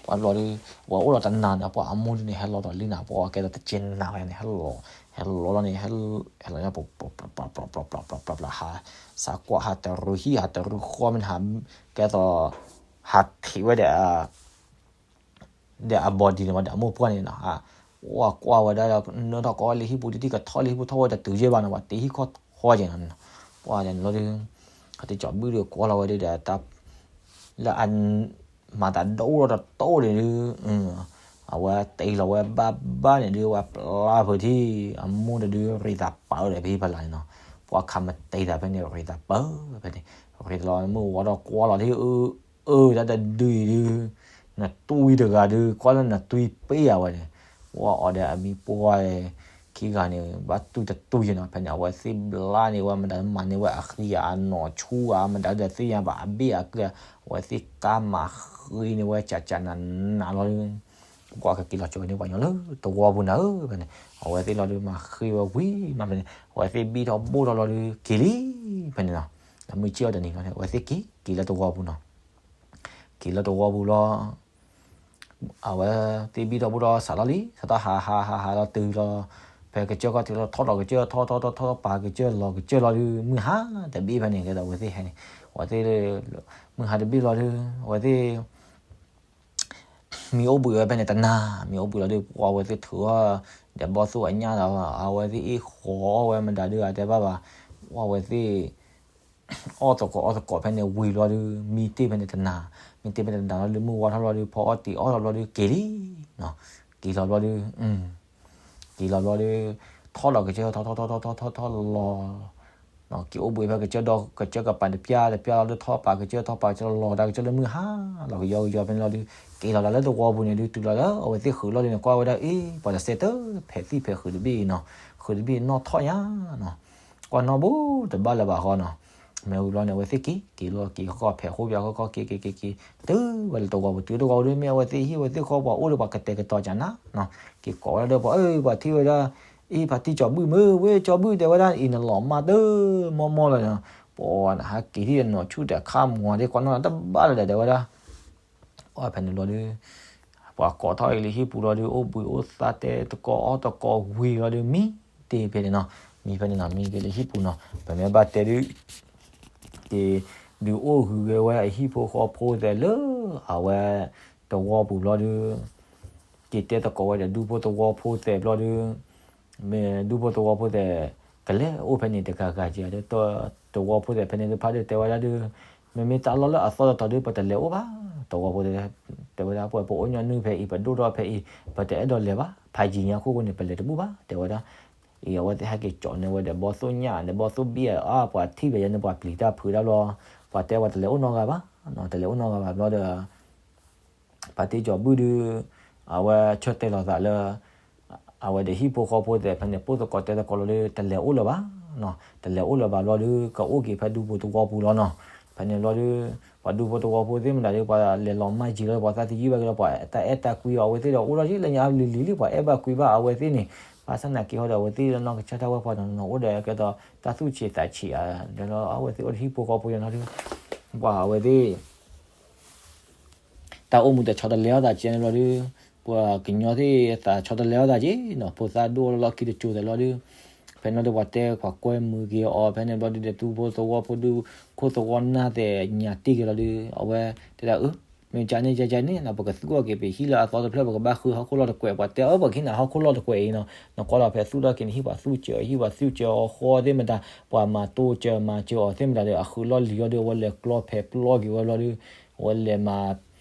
ပှၤဘျီဒုး ပှၤအိၣ်ဒီးတနၤန့ၣ် ပှၤအမိၢ်ဒုးန့ၣ် ဟဲလီၤဒီးလံနၤ ပှၤကဲသိးတကဲနၤဝဲန့ၣ် ဟဲလီၤ ဟဲလီၤလီၤန့ၣ် ဟဲလီၤ ပျးပျးပျးပျးပျးပျး ဟး စးကွၢ်ဟးတရူးဟံၣ် ဟးတရူးဃီမ့ၢ်ဟး ကဲသိး ဟးထံးဝဲဒီး ဒီးအ body န့ၣ်ဝဲဒီးအမိၢ်ပှၢ်န့ၣ်နီၤ, ပှၤကွၢ်ဝဲဒၣ်ဒီး နၢထီၣ်ကီလၢဟံၣ်ပူၤ တထံၣ်ကထီၣ်လၢဟံၣ်ပူၤ ထီၣ်ဝဲတတုၤယဲၢ်ဘၣ်နီၤ ပှၤတ့ဟံၣ်ခီၣ်ထီၣ်ယဲၢ်နီၤ. ပှၤန့ၣ်လီၤဒုး ဖါတံၢ်စီၤဘူၣ်ဒုးကွၢ်လီၤဝဲဒုးဒီး တၢ် လၢအ မၤသးဒိၣ်ထီၣ်တတိၢ်န့ၣ်ဒုး အဝဲတ့လီၤဝဲဘၣ်ဘၣ်န့ၣ်ဒုး ဝဲပျၢ်ဖုးထံၣ် အမိၢ်တဒုး ရ့သးပၢဒီးဖဲဖလါန့ၣ်နီၤ. ပှၤခးမတ့သးဖဲန့ၣ် ရ့သးပၢဖဲန့ၣ် ရ့သးလီၤ မုၢ်ဝါထီၣ်ကွၢ်လီၤထံၣ် အၢ အၢ တၢ်တဒုအံၤဒုး နတွံတဂၤဒုး ကွၢ်လၢနတွံပ့ၢ်အဝဲန့ၣ်, ပှၤအီၤဒီးအမံၤပှၢ် ခံဂၤန့ၣ် ဘၣ်တွံတတွံယဲၢ်နီၤ. ဖဲန့ၣ် အဝဲသ့ၣ်ဘျါန့ၢ်ဝဲမတၤ မၤန့ၢ်ဝဲအဃံအနီၢ်ဆူၣ်ဧါ မတၤဒီးသ့ၣ်ညါဘၣ်အဘ့ၣ်အကျဲ, အဝဲသ့ၣ်ကါမၤဃ့န့ၢ်ဝဲကၠးကၠးနးနးလီၤဒုး ပှၤကက့ၤလီၤကၠီၤဝဲန့ၢ်ပှၤညီလၢတဝီပူၤနၤဧၢ ဖဲန့ၣ် အဝဲသ့ၣ်လီၤဒုး မၤဃ့ဝဲဝံၤမးဖဲန့ၣ် အဝဲသ့ၣ်ဘံၣ်ထီၣ်ဘိၣ်ထီၣ်လီၤဒုး က့ၤလံ ဖဲန့ၣ်နီၤ. လၢမုၢ်ဆ့ၣ်အီၤတနံၤလီၤန့ၣ် အဝဲသ့ၣ်က့ၤ က့ၤလၢတဝီပူၤနီၤ. က့ၤလၢတဝီပူၤလီၤ အဝဲသ့ၣ်ဘံၣ်ထီၣ်ဘိၣ်ထီၣ်စးထီၣ်လံ စးထီၣ်ဟးဟးဟးဟးလီၤတုၤလီၤ ဖဲကစၢၢ်ခီၣ်ထံးလီၤ ထီၣ်ဒီးကစၢၢ် ထီၣ်ထီၣ်ထီၣ်ထီၣ် ပာ်ကစၢၢ်လီၤကစၢၢ်လီၤဒုး မုၢ်ဟါတဘ့ၣ်ဖဲန့ၣ် ကဲသိးအဝဲသ့ၣ်ဟဲန့ၣ် အဝဲသ့ၣ် မုၢ်ဟါတဘ့ၣ်လီၤဒုး အဝဲသ့ၣ် မံအိၣ်ဘှံးဝဲဖဲန့ၣ်တနၤ မံအိၣ်ဘှံးလီၤဒုး ပှၤအဝဲသ့ၣ်ထုးအီၣ် ဒီးဘီၣ်သိၣ်အညၣ်ဒီး အဝဲသ့ၣ်အ့ၣ်ဃီၤအီၣ်ဝဲမတၤဒုး အတဲဘၣ်ဘၣ် ပှၤအဝဲသ့ၣ် အီၣ်သကိးအီၣ်သကိးဖဲန့ၣ်ဝံၤလီၤဒုး မံတ့ၢ်ဖဲန့ၣ်တနၤ မံတ့ၢ်ဖဲန့ၣ်တနၤလီၤဒုး မုၢ်ဝါထီၣ်လီၤဒုး ဖီအီၣ်တံၤအီၣ်လီၤဘျီဒုး က့ၤလံ က့ၤလီၤဘျီဒုး က့ၤလီၤဘျီဒုး ထီၣ်လီၤကစၢၢ် ထီၣ်ထီၣ်ထီၣ်ထီၣ်ထီၣ်ထီၣ်လီၤ က့ၤအိၣ်ဘှံးဖဲကစၢၢ်ဒီး ကစၢၢ်ကပၤတပျၢ်တပျၢ်လီၤဒုး ထီၣ်ပာ်ကစၢၢ် ထီၣ်ပာ်ကစၢၢ်လီၤ တၢ်ကစၢၢ်လၢမုၢ်ဟါလီၤကယီကယီဖဲန့ၣ်လီၤဒုး က့ၤလီၤလၢတဝီပူၤန့ၣ်ဒုး တုၤလီၤလၢအဝဲသ့ၣ်ဃုာ်လီၤဒုးန့ၣ် ကွၢ်ဝဲဒၣ်အ့ၣ် ပှၤတစဲးတၢ်ဖဲးသံၣ်ဖဲးဃုာ်တဘ့ၣ်အံၤနီၤ ဃုာ်တဘ့ၣ်နီၣ်ထီၣ်ညါနီၤ ကွၢ်နီၣ်ဘိတဘၣ်လၢၤဘၣ်ဃီနီၤ မ့ၢ်ဝံၤဘျီန့ၣ် အဝဲသ့ၣ်က့ၤ က့ၤလီၤက့ၤဃီဃီဖဲးဃိဖဲးဃီက့ၤက့ၤက့ၤ တုၤဝဲလၢတဝီပူၤ တုၤတဝီပူၤဒုး မ့ၢ်အဝဲသ့ၣ်ဟံၣ်ဝဲသ့ၣ်ဃီ ပှၤအိၣ်ဒီးပှၤကတဲာ်ကတီၤကနၤနီၤ က့ၤကိးဝဲဒၣ်ဒီးပှၤ အၢ ပှၤထံၣ်ဝဲဒၣ် အ့ၣ် ဖါတံၢ်စီၤဘူၣ်မ့ၢ်ဝဲ စီၤဘူၣ်တဲဝဲဒၣ် အံၤနလီၤမၢ်တမီၢ်မီၢ်လီၤနီၤ ပှၤနဟးက့ၤထံၣ်နီၢ်ဆူၣ်တဲာ်ခါမီၤဒ်ကွၢ်နီၣ်တဘၣ်လၢၤဒီးတဲဝဲဒၣ် ပှၤဖဲန့ၣ်ဘျီဒုး ပှၤကိးထီၣ်အံၤလၢဟံၣ်ပူၤလီၤဒုး အိၣ်ဘှံးအိၣ်သါတဲတကိးအီၣ်တကိးဝံၤလီၤဒုး မံတ့ၢ်ဖဲန့ၣ်နီၤ မံဖဲန့ၣ်နီၤ မံက့ၤလၢဟံၣ်ပူၤနီၤ ပမ့ၢ်ဘၣ်တဲဒုး က့ၤ ဒုးအိၣ်ဂုၤဂဲၤဝဲအဟံၣ်ဖိဃီဖိသဲးလၢ အဝဲ တဝီပူၤဘျီဒုး က့ၤတဲသကိးဝဲဒီးဒူဖိသဝီဖိသဲးဘျီဒုး မ့ၢ်ဒူဖိသဝီဖိသဲး ကလဲၤအိၣ်ဖဲန့ၣ်တဂၤဂၤက့ၤဒီး တဝီဖိသဲးဖဲန့ၣ်တဖၣ်ဒုးတဲဝဲဒၣ်ဒုး မ့မ့ၢ်တၢ်လီၢ်လၢအသီတတီၤဒုး ပတလဲၤအိၣ်ဘၣ် တဝီဖိသဲး တဲဝဲဒၣ် ပှၤပအိၣ်ညီနုၢ်ဖဲအံၤ ပဒိၣ်ထီၣ်ဖဲအံၤ ပတအဲၣ်ဒိးလဲၤဘၣ် ဖးယံၤညါခိၣ်ဃိန့ၣ် ပလဲၤတဘူၣ်ဘၣ် တဲဝဲဒၣ် အံၤအဝဲသ့ၣ်ဟဲက့ၤကၠီန့ၢ်ဝဲဒီးဘီၣ်သိၣ်ညၣ်န့ၣ် ဘီၣ်သိၣ်ဘံၣ်အါ ပှၤထံၣ်ဘၣ်ယဲန့ၣ် ပှၤပျံၤတၢ်ဖုးတၢ်ဘျီ ပှၤတဲပှၤတလဲၤအိၣ်နီတဂၤဘၣ် တလဲၤအိၣ်နီတဂၤဘၣ်ဘျီဒီး ဖါတံၢ်စီၤဘူၣ်ဒုး အဝဲဆၢတဲာ်လီၤသးလၢ အဝဲဒီးဟံၣ်ဖိဃီဖိသဲးဖဲန့ၣ် ပိၢ်သကိးတဲသကိးလီၤဒုး တလဲၤအိၣ်လၢၤဘၣ် တလဲၤအိၣ်လၢၤဘၣ်ဘျီဒုး ကအိၣ်က့ၤဖဲဒူဖိသဝီဖိလီၤနီၤ ဖဲန့ၣ်ဘျီဒုး ပှၤဒူဖိသဝီဖိသ့ၣ်မတၤဒုး ပှၤလဲၤလီၤမၢ်ယံၤလီၤ ပှၤသးသယုၢ်ဘၣ်က့ၤလီၤ ပှၤတၢ်အဲၣ်တၢ်ကွံအီၤ အဝဲသ့ၣ်ဒီးအိၣ်ထီၣ်ယံၤ လၢညါလံၤလံၤလံ ပှၤအဲၣ်ဘၣ်ကွံဘၣ်အဝဲသ့ၣ်န့ၣ် ဘၣ်ဆၣ်နာ်က့ဟီဒီး အဝဲသ့ၣ်လၢနီၢ်ကစၢ်တၢ်ဝဲၢ်ပှၤနီၤနီၤ အိၣ်ဒီးကဲသိးတၢ်သူၣ်ဆံးသးဆံးဧါ ဒီးလီၤ အဝဲသ့ၣ်အိၣ်ဒီးဟံၣ်ဖိဃီဖိယနီၤဒုး ပှၤအဝဲသ့ၣ် တၢ်အိၣ်မူတဆီတလဲအီၣ်သးကဲန့ၣ်ဘျီဒုး ပှၤကညီသ့ၣ်သးဆီတလဲအီၣ်သးက့နီၤ ဖိသၣ်ဒိၣ်လီၢ်လီၢ်ခံတစိၤသဲးလီၤဒုး ဖဲန့ၣ်လီၤဒုး ပှၤကွဲမုာ်က့ၤအီၤ ဖဲန့ၣ်ဘျီဒုးဒီး ဒူဖိသဝီဖိဒုး ခိၣ်သဝီနၢ်သဲးညါတ့ၢ်က့ၤလီၤဒုး အဝဲတဲဒၣ်အၢ မ့ၢ်ကန့ၣ်ကန့ၣ် ပကသူအီၤက့ၤ ပဟံၣ်လၢအသီတဖျၢၣ် ပကဘၣ်ဃုဟီၣ်ခိၣ်လီၢ်တကွဲး ပှၤတဲအၢ ပှၤကဟံးနၤဟီၣ်ခိၣ်လီၢ်တကွဲးအံၤနီၤ နကွၢ်လီၤဖဲသူၣ်ထီၣ်က့ၤန့ၣ် ဟံၣ်ပှၤသူၣ်စၢၤ ဟံၣ်ပှၤသူၣ်စၢၤအီၤဃီသ့ၣ်မတၤ ပှၤမၤတိစၢၤမၤစၢၤအီၤသ့ၣ်မတၤဒီး အဃုလီၢ်လံၤအီၤဒီး အဝဲလဲၤကျီဖဲးပျီက့ၤဝဲဘျီဒုး အဝဲလဲၤမၤ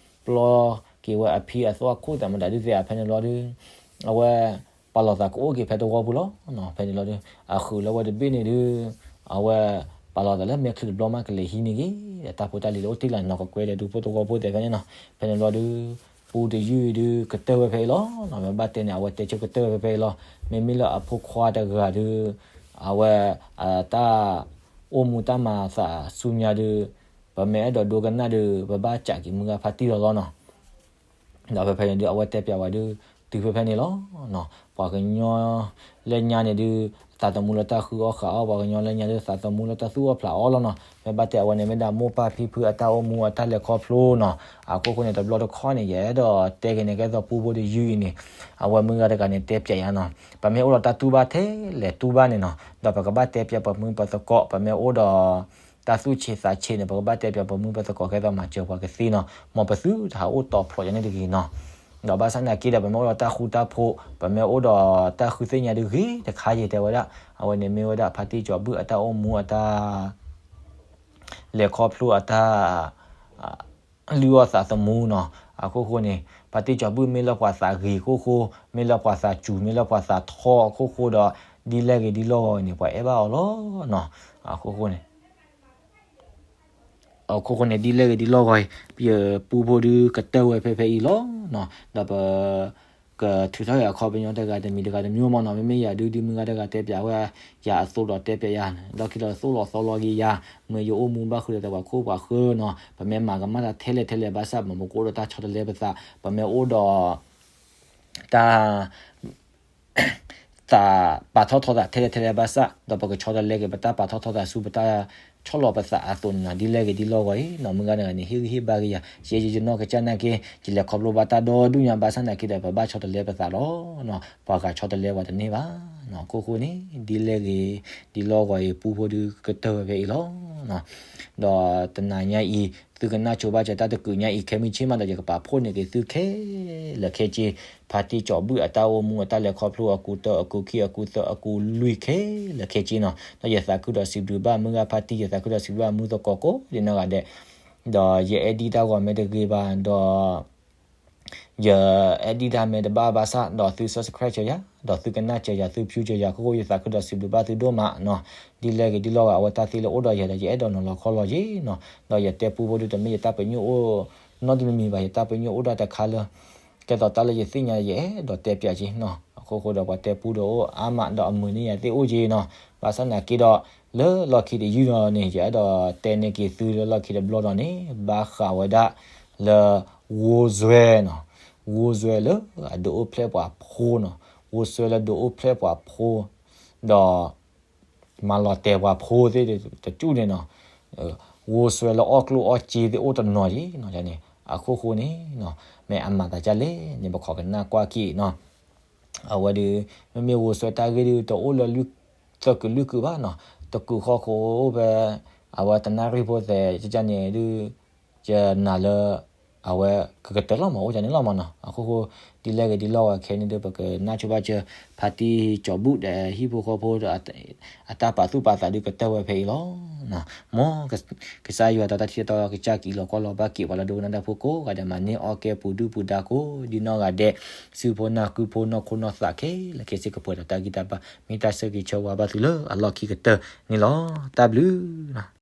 ပျီက့ၤဝဲအဖံအသီအခိၣ်သးမတၤဒုးသ့ၣ် ဖဲန့ၣ်ဘျီဒုး အဝဲ ပာ်လီၤသးကအိၣ်က့ၤဖဲသဝီပူၤလီၤနီၤ. ဖဲန့ၣ်လီၤဒုး အဃုာ်လၢဝဲတဘ့ၣ်န့ၣ်ဒုး အဝဲ ပာ်လီၤသးလၢမဲာ်ချံတဘျီမးကလဲၤဟံးန့ၢ်က့ၤ တၢ်ဖိတၢ်လံၤလၢအိၣ်တ့ၢ်လၢနီၢ်ကကွဲဒီး ဒူဖိသဝီဖိသ့ၣ်ဖဲန့ၣ်နီၤ. ဖဲန့ၣ်လီၤဒုး ပူတယုၢ်အံၤဒုး ကတၢၢ်ဝဲဖဲအံၤလီၤနီၤ. ပဘၣ်တဲန့ၣ် အဝဲတဲဆိကတၢၢ်ဝဲဖဲဖဲအံၤလီၤ. မ့မ့ၢ်လၢအဖိခွါတဂၤဒုး အဝဲ အတၢ် အိၣ်မူတၢ်မၤသးဆူညါဒုး ပမ့ၢ်အဲၣ်ဒိးဒိကနၣ်ဒုး ပဘၣ်စးက့ၤမုၢ်ဂၤဖါတံၢ်လီၤလီၤနီၤ. ဒီးဖဲဖဲန့ၣ်ဒုး အဝဲတဲပျးဝဲဒုး တုၤဖဲဖဲန့ၣ်လီၤ. ပှၤကညီလၢညါန့ၣ်ဒုး သးသမူလၢတၢ်ဃုအီၣ်ဃုအီၣ်, ပှၤကညီလၢညါဒုး သးသမူလၢတၢ်သူၣ်အီၣ်ဖျးအီၣ်လီၤနီၤ. မ့ၢ်ဘၣ်တဲအဝဲန့ၣ် မ့ၢ်ဒၣ်မိၢ်ပၢ်ဖံဖုအတၢ်အိၣ်မူအတၢ်လဲၤခီဖျိနီၤ. အခိၣ်ဃိန့ၣ် တဘျီတခီၣ်န့ၣ် ယအဲၣ်ဒိးတဲက့ၤန့ၣ် ကဲသိးပူဖိတယုၢ်အံၤန့ၣ် အဝဲမုၢ်ဂၤတဂၤန့ၣ် တဲပျးယၤနီၤ. ပမ့ၢ်အိၣ်ဒီးတၢ်တူၢ်ဘၣ်ထဲလဲၣ်တူၢ်ဘၣ်န့ၣ်နီၤ, ဒီးပကဘၣ်တဲပျးပမုၢ်ပသကိး, ပမ့ၢ်အိၣ်ဒီး တၢ်သူၣ်ဆံးသးဆံးန့ၣ် ပကဘၣ်တဲပျးပမုၢ်ပသကိး ကဲသိးမၤစၢၤပှၤကသ့နီၤ. မ်ပသုတဟးအိၣ်တီၤဖျိးယၤန့ၣ်တဂ့ၤနီၤ. ဒီးဘၣ်ဆၣ်သနာ်က့ဒီး ပမ့ၢ်အိၣ်ဒီးတၢ်ဃူတၢ်ဖိး, ပမ့ၢ်အိၣ်ဒီးတၢ်ဃုသ့ၣ်ညါဒုးဂ့ၤတခါယဲၢ်တဲဝဲဒၣ်. အဝဲန့ၣ်မ့ၢ်ဝဲဒၣ်ဖါတံၢ်စီၤဘူၣ်အတၢ်အိၣ်မူအတၢ် လဲၤခီဖျိအတၢ် လုၢ်အီၣ်သးသမူနီၤ. အခိၣ်ဃိန့ၣ် ဖါတံၢ်စီၤဘူၣ်မ့ၢ်လၢပှၤသးဂ့ၤအခိၣ်ဃိ, မ့ၢ်လၢပှၤသးစူၤ, မ့ၢ်လၢပှၤသးထီအခိၣ်ဃိဒီး ဒ်လဲၣ်ဂ့ၤဒ်လဲၣ်ဂ့ၤန့ၣ် ပှၤအဲၣ်ဘၣ်အီၤလီၤနီၤ. အခိၣ်ဃိန့ၣ် အခိၣ်ဃိန့ၣ် ဒ်လဲၣ်ဂ့ၤဒ်လဲၣ်ဂ့ၤအံၤ ပပူဖိဒုးကတၢၢ်ဝဲဖဲဖဲအံၤလီၤနီၤ. ဒီးပ ကထုးထီၣ်က့ၤအခီပညီတဂၤတမံၤတဂၤတမံၤမ့ၢ်နီၤ. မ့မ့ၢ်ယၤဒုး ဒ်မုၢ်ဂၤတဂၤတဲပျးဝဲယၤအသိးဒီးတဲပျးယၤ, ဒီးခံဒီးသိၣ်လီၤသီလီၤက့ၤယၤ, မ့ၢ်ယအိၣ်မူဘၣ်ဃုာ်ဒီးတၢ်ပှၤခိၣ်ပှၤဃၢၤနီၤ. ပမ့ၢ်မၤကမၣ်တၢ်ထဲလဲၣ်ထဲလဲၣ် ဘၣ်ဆၣ်မ့ၢ်ပကအိၣ်ဒီးတၢ်ဆီတလဲပသး, ပမ့ၢ်အိၣ်ဒီး တၢ် သးပာ်ထီၣ်ထီသးထဲလဲၣ်ထဲလဲၣ်ဘၣ်ဆၣ်, ဒီးပကဆီတလဲက့ၤပတၢ်ပာ်ထီၣ်ထီသးဆူပတၢ်ဆီၣ်လီၤပသးအသိးန့ၣ်နီၤ. ဒ်လဲၣ်ဂ့ၤဒ်လဲၣ်ဂ့ၤအံၤနီၤ, မုၢ်ဂၤတဂၤန့ၣ် ဟ့ၣ်ဂံၢ်ဟ့ၣ်ဘါက့ၤယၤ, ယဲယနီၢ်ကစၢ်နာ်က့ ယလဲၤခီဖျိဘၣ်တၢ်ဒီဒူၣ်ညါဘၣ်ဆၣ်နာ်က့ဒီး ပဘၣ်ဆီတလဲပသးလီၤနီၤ. ပှၤဂၤဆီတလဲပှၤတန့ၢ်ဘၣ်နီၤ. အခိၣ်ဃိန့ၣ် ဒ်လဲၣ်ဂ့ၤဒ်လဲၣ်ဂ့ၤအံၤ ပူဖိဒုးကတၢၢ်ဝဲဖဲအံၤလီၤနီၤ. ဒီးတနၤညါအံၤ သုကနၣ်ဆိဘၣ်စၢၤတၢ်တကုးညါအံၤ ခဲမုၢ်ဆ့ၣ်မးဒီး ယကပာ်ဖှိၣ်န့ၢ်က့ၤသုခဲလၢာ်ခဲဆ့ ဖါတံၢ်စီၤဘူၣ်အတၢ်အိၣ်မူအတၢ်လဲၤခီဖျိအကူတၢ အကူခံ အကူသၢ အကူလွံၢ်ခဲလၢာ်ခဲဆ့နီၤ. ဒီးယသးခုဒီးစံးဘျုးဘၣ်မုၢ်ဂၤဖါတံၢ်, ယသးခုဒီးစံးဘျုးဘၣ်မုၢ်သကိးကိးဒ်နီၢ်ဂၤဒဲး, ဒီးယeditတၢ်ဂီၤမ့ၢ်တဂ့ၤဘၣ်ဒီး ယeditတၢ်မ့ၢ်တဘၣ်ဘၣ်ဆၣ် ဒီးသု subscribe စၢၤယၤ, ဒီးသုကနၣ်စၢၤယၤ, သု view စၢၤယၤ, အခိၣ်ဃိ ယသးခုဒီးစံးဘျုးဘၣ်သုဒိၣ်မးနီၤ. ဒ်လဲၣ်ဂ့ၤဒ်လဲၣ်ဂ့ၤ အဝဲတၢ်သ့လၢအိၣ်ဒီးယၤဒီး ယအဲၣ်ဒိးနီၤလီၤခီလီၤယ့ၤနီၤ. ဒီးယတဲပူဖိဒုးတမ့ၢ်ယတၢ်ပညိၣ်အိၣ်နီတမံၤမံၤဘၣ်, ယတၢ်ပညိၣ်အိၣ်ဒၣ်တခါလၢ ကဲသိးတၢ်လၢယသ့ၣ်ညါယအဲၣ်ဒိးတဲပျးက့ၤနီၤ. အခိၣ်ဃိဒီးပှၤတဲပူဒီးအိၣ်အါမးဒီးအမုာ်န့ၢ်ယၤသ့ၣ်အိၣ်က့ၤနီၤ. ဘၣ်ဆၣ်သနာ်က့ဒီး လၢလီၢ်ခံတယုၢ်ဒီးန့ၣ် ယအဲၣ်ဒိးတဲန့ၢ်က့ၤသုလၢလီၢ်ခံတဘျီဒီးန့ၣ် ဘၣ်ဃးဝဲဒၣ်လၢ ဂိၢ်စွဲနီၤ, ဂိၢ်စွဲလၢအဒုးအိၣ်ဖျဲၣ်ပှၤဖိနီၤ, ဂိၢ်စွဲလၢဒုးအိၣ်ဖျဲၣ်ပှၤဖိ ဒီး မၤလီၤတဲာ်ပှၤဖိသ့ၣ်တကၠူၣ်န့ၣ်နီၤ, ဂိၢ်စွဲလၢအီၣ်ကျိၣ်အီၣ်စ့သ့ၣ်အိၣ်တနီၤက့ၤနီၤန့ၣ်, အခိၣ်ဃိန့ၣ် မ့ၢ်အမၤသးဒ်လဲၣ်န့ၣ် ပခိးကနၣ်ကွၢ်က့ၤနီၤ. အဝဲဒီး မ့မ့ၢ်ဂိၢ်စွဲတၢ်ဂ့ၢ်ဒုး တအိၣ်လၢ သကုၤလွံၢ်ကုာ်ဘၣ်နီၤ, တကုာ်ဃီဃိအိၣ်ဖဲ အဝဲတနၣ်ရံၣ်ဖိသဲးန့ၣ်ဒုး ယနာ်လၢ အဝဲကကတၢၢ်လီၤမး အိၣ်ဒ်န့ၣ်လီၤမးနီၤ. အခိၣ်ဃိ ဒ်လဲၣ်ဂ့ၤဒ်လဲၣ်ဂ့ၤခဲန့ၣ်ဒီး ပကနၢ်ဆိဘၣ်စၢၤ ဖါတံၢ်စီၤဘူၣ်ဒီးဟံၣ်ဖိဃီဖိဒီး အတၢ်ပာ်သူၣ်ပာ်သးဒုးကတၢၢ်ဝဲဖဲအံၤလီၤ. မ်ကစၢ်ယွၤတၢ်ထံၣ်တၢ်တီကစၢ်ကံးလီၤကွၢ်လီၤဘၣ်က့ၤ ပှၤလၢဒိကနၣ်တၢ်ဖိကိးဂၤဒဲး မၤန့ၢ်အီၣ်ကဲပူၤဒုၣ်ပူၤဒါကိးဒ်နီၢ်ဂၤဒဲး စုဖိနၢ်ကုဖိနီၢ်ခိနီၢ်သးခဲလၢာ်ခဲဆ့ ကပှဲၤဒီးတၢ်ဂံၢ်တၢ်ဘါ မ့ၢ်တၢ်ဆၢဂ့ၤဆၢဝါဘၣ်သုလၢအလီၢ်ခံကတၢၢ်န့ၣ်လီၤ. တၢ်ဘျုး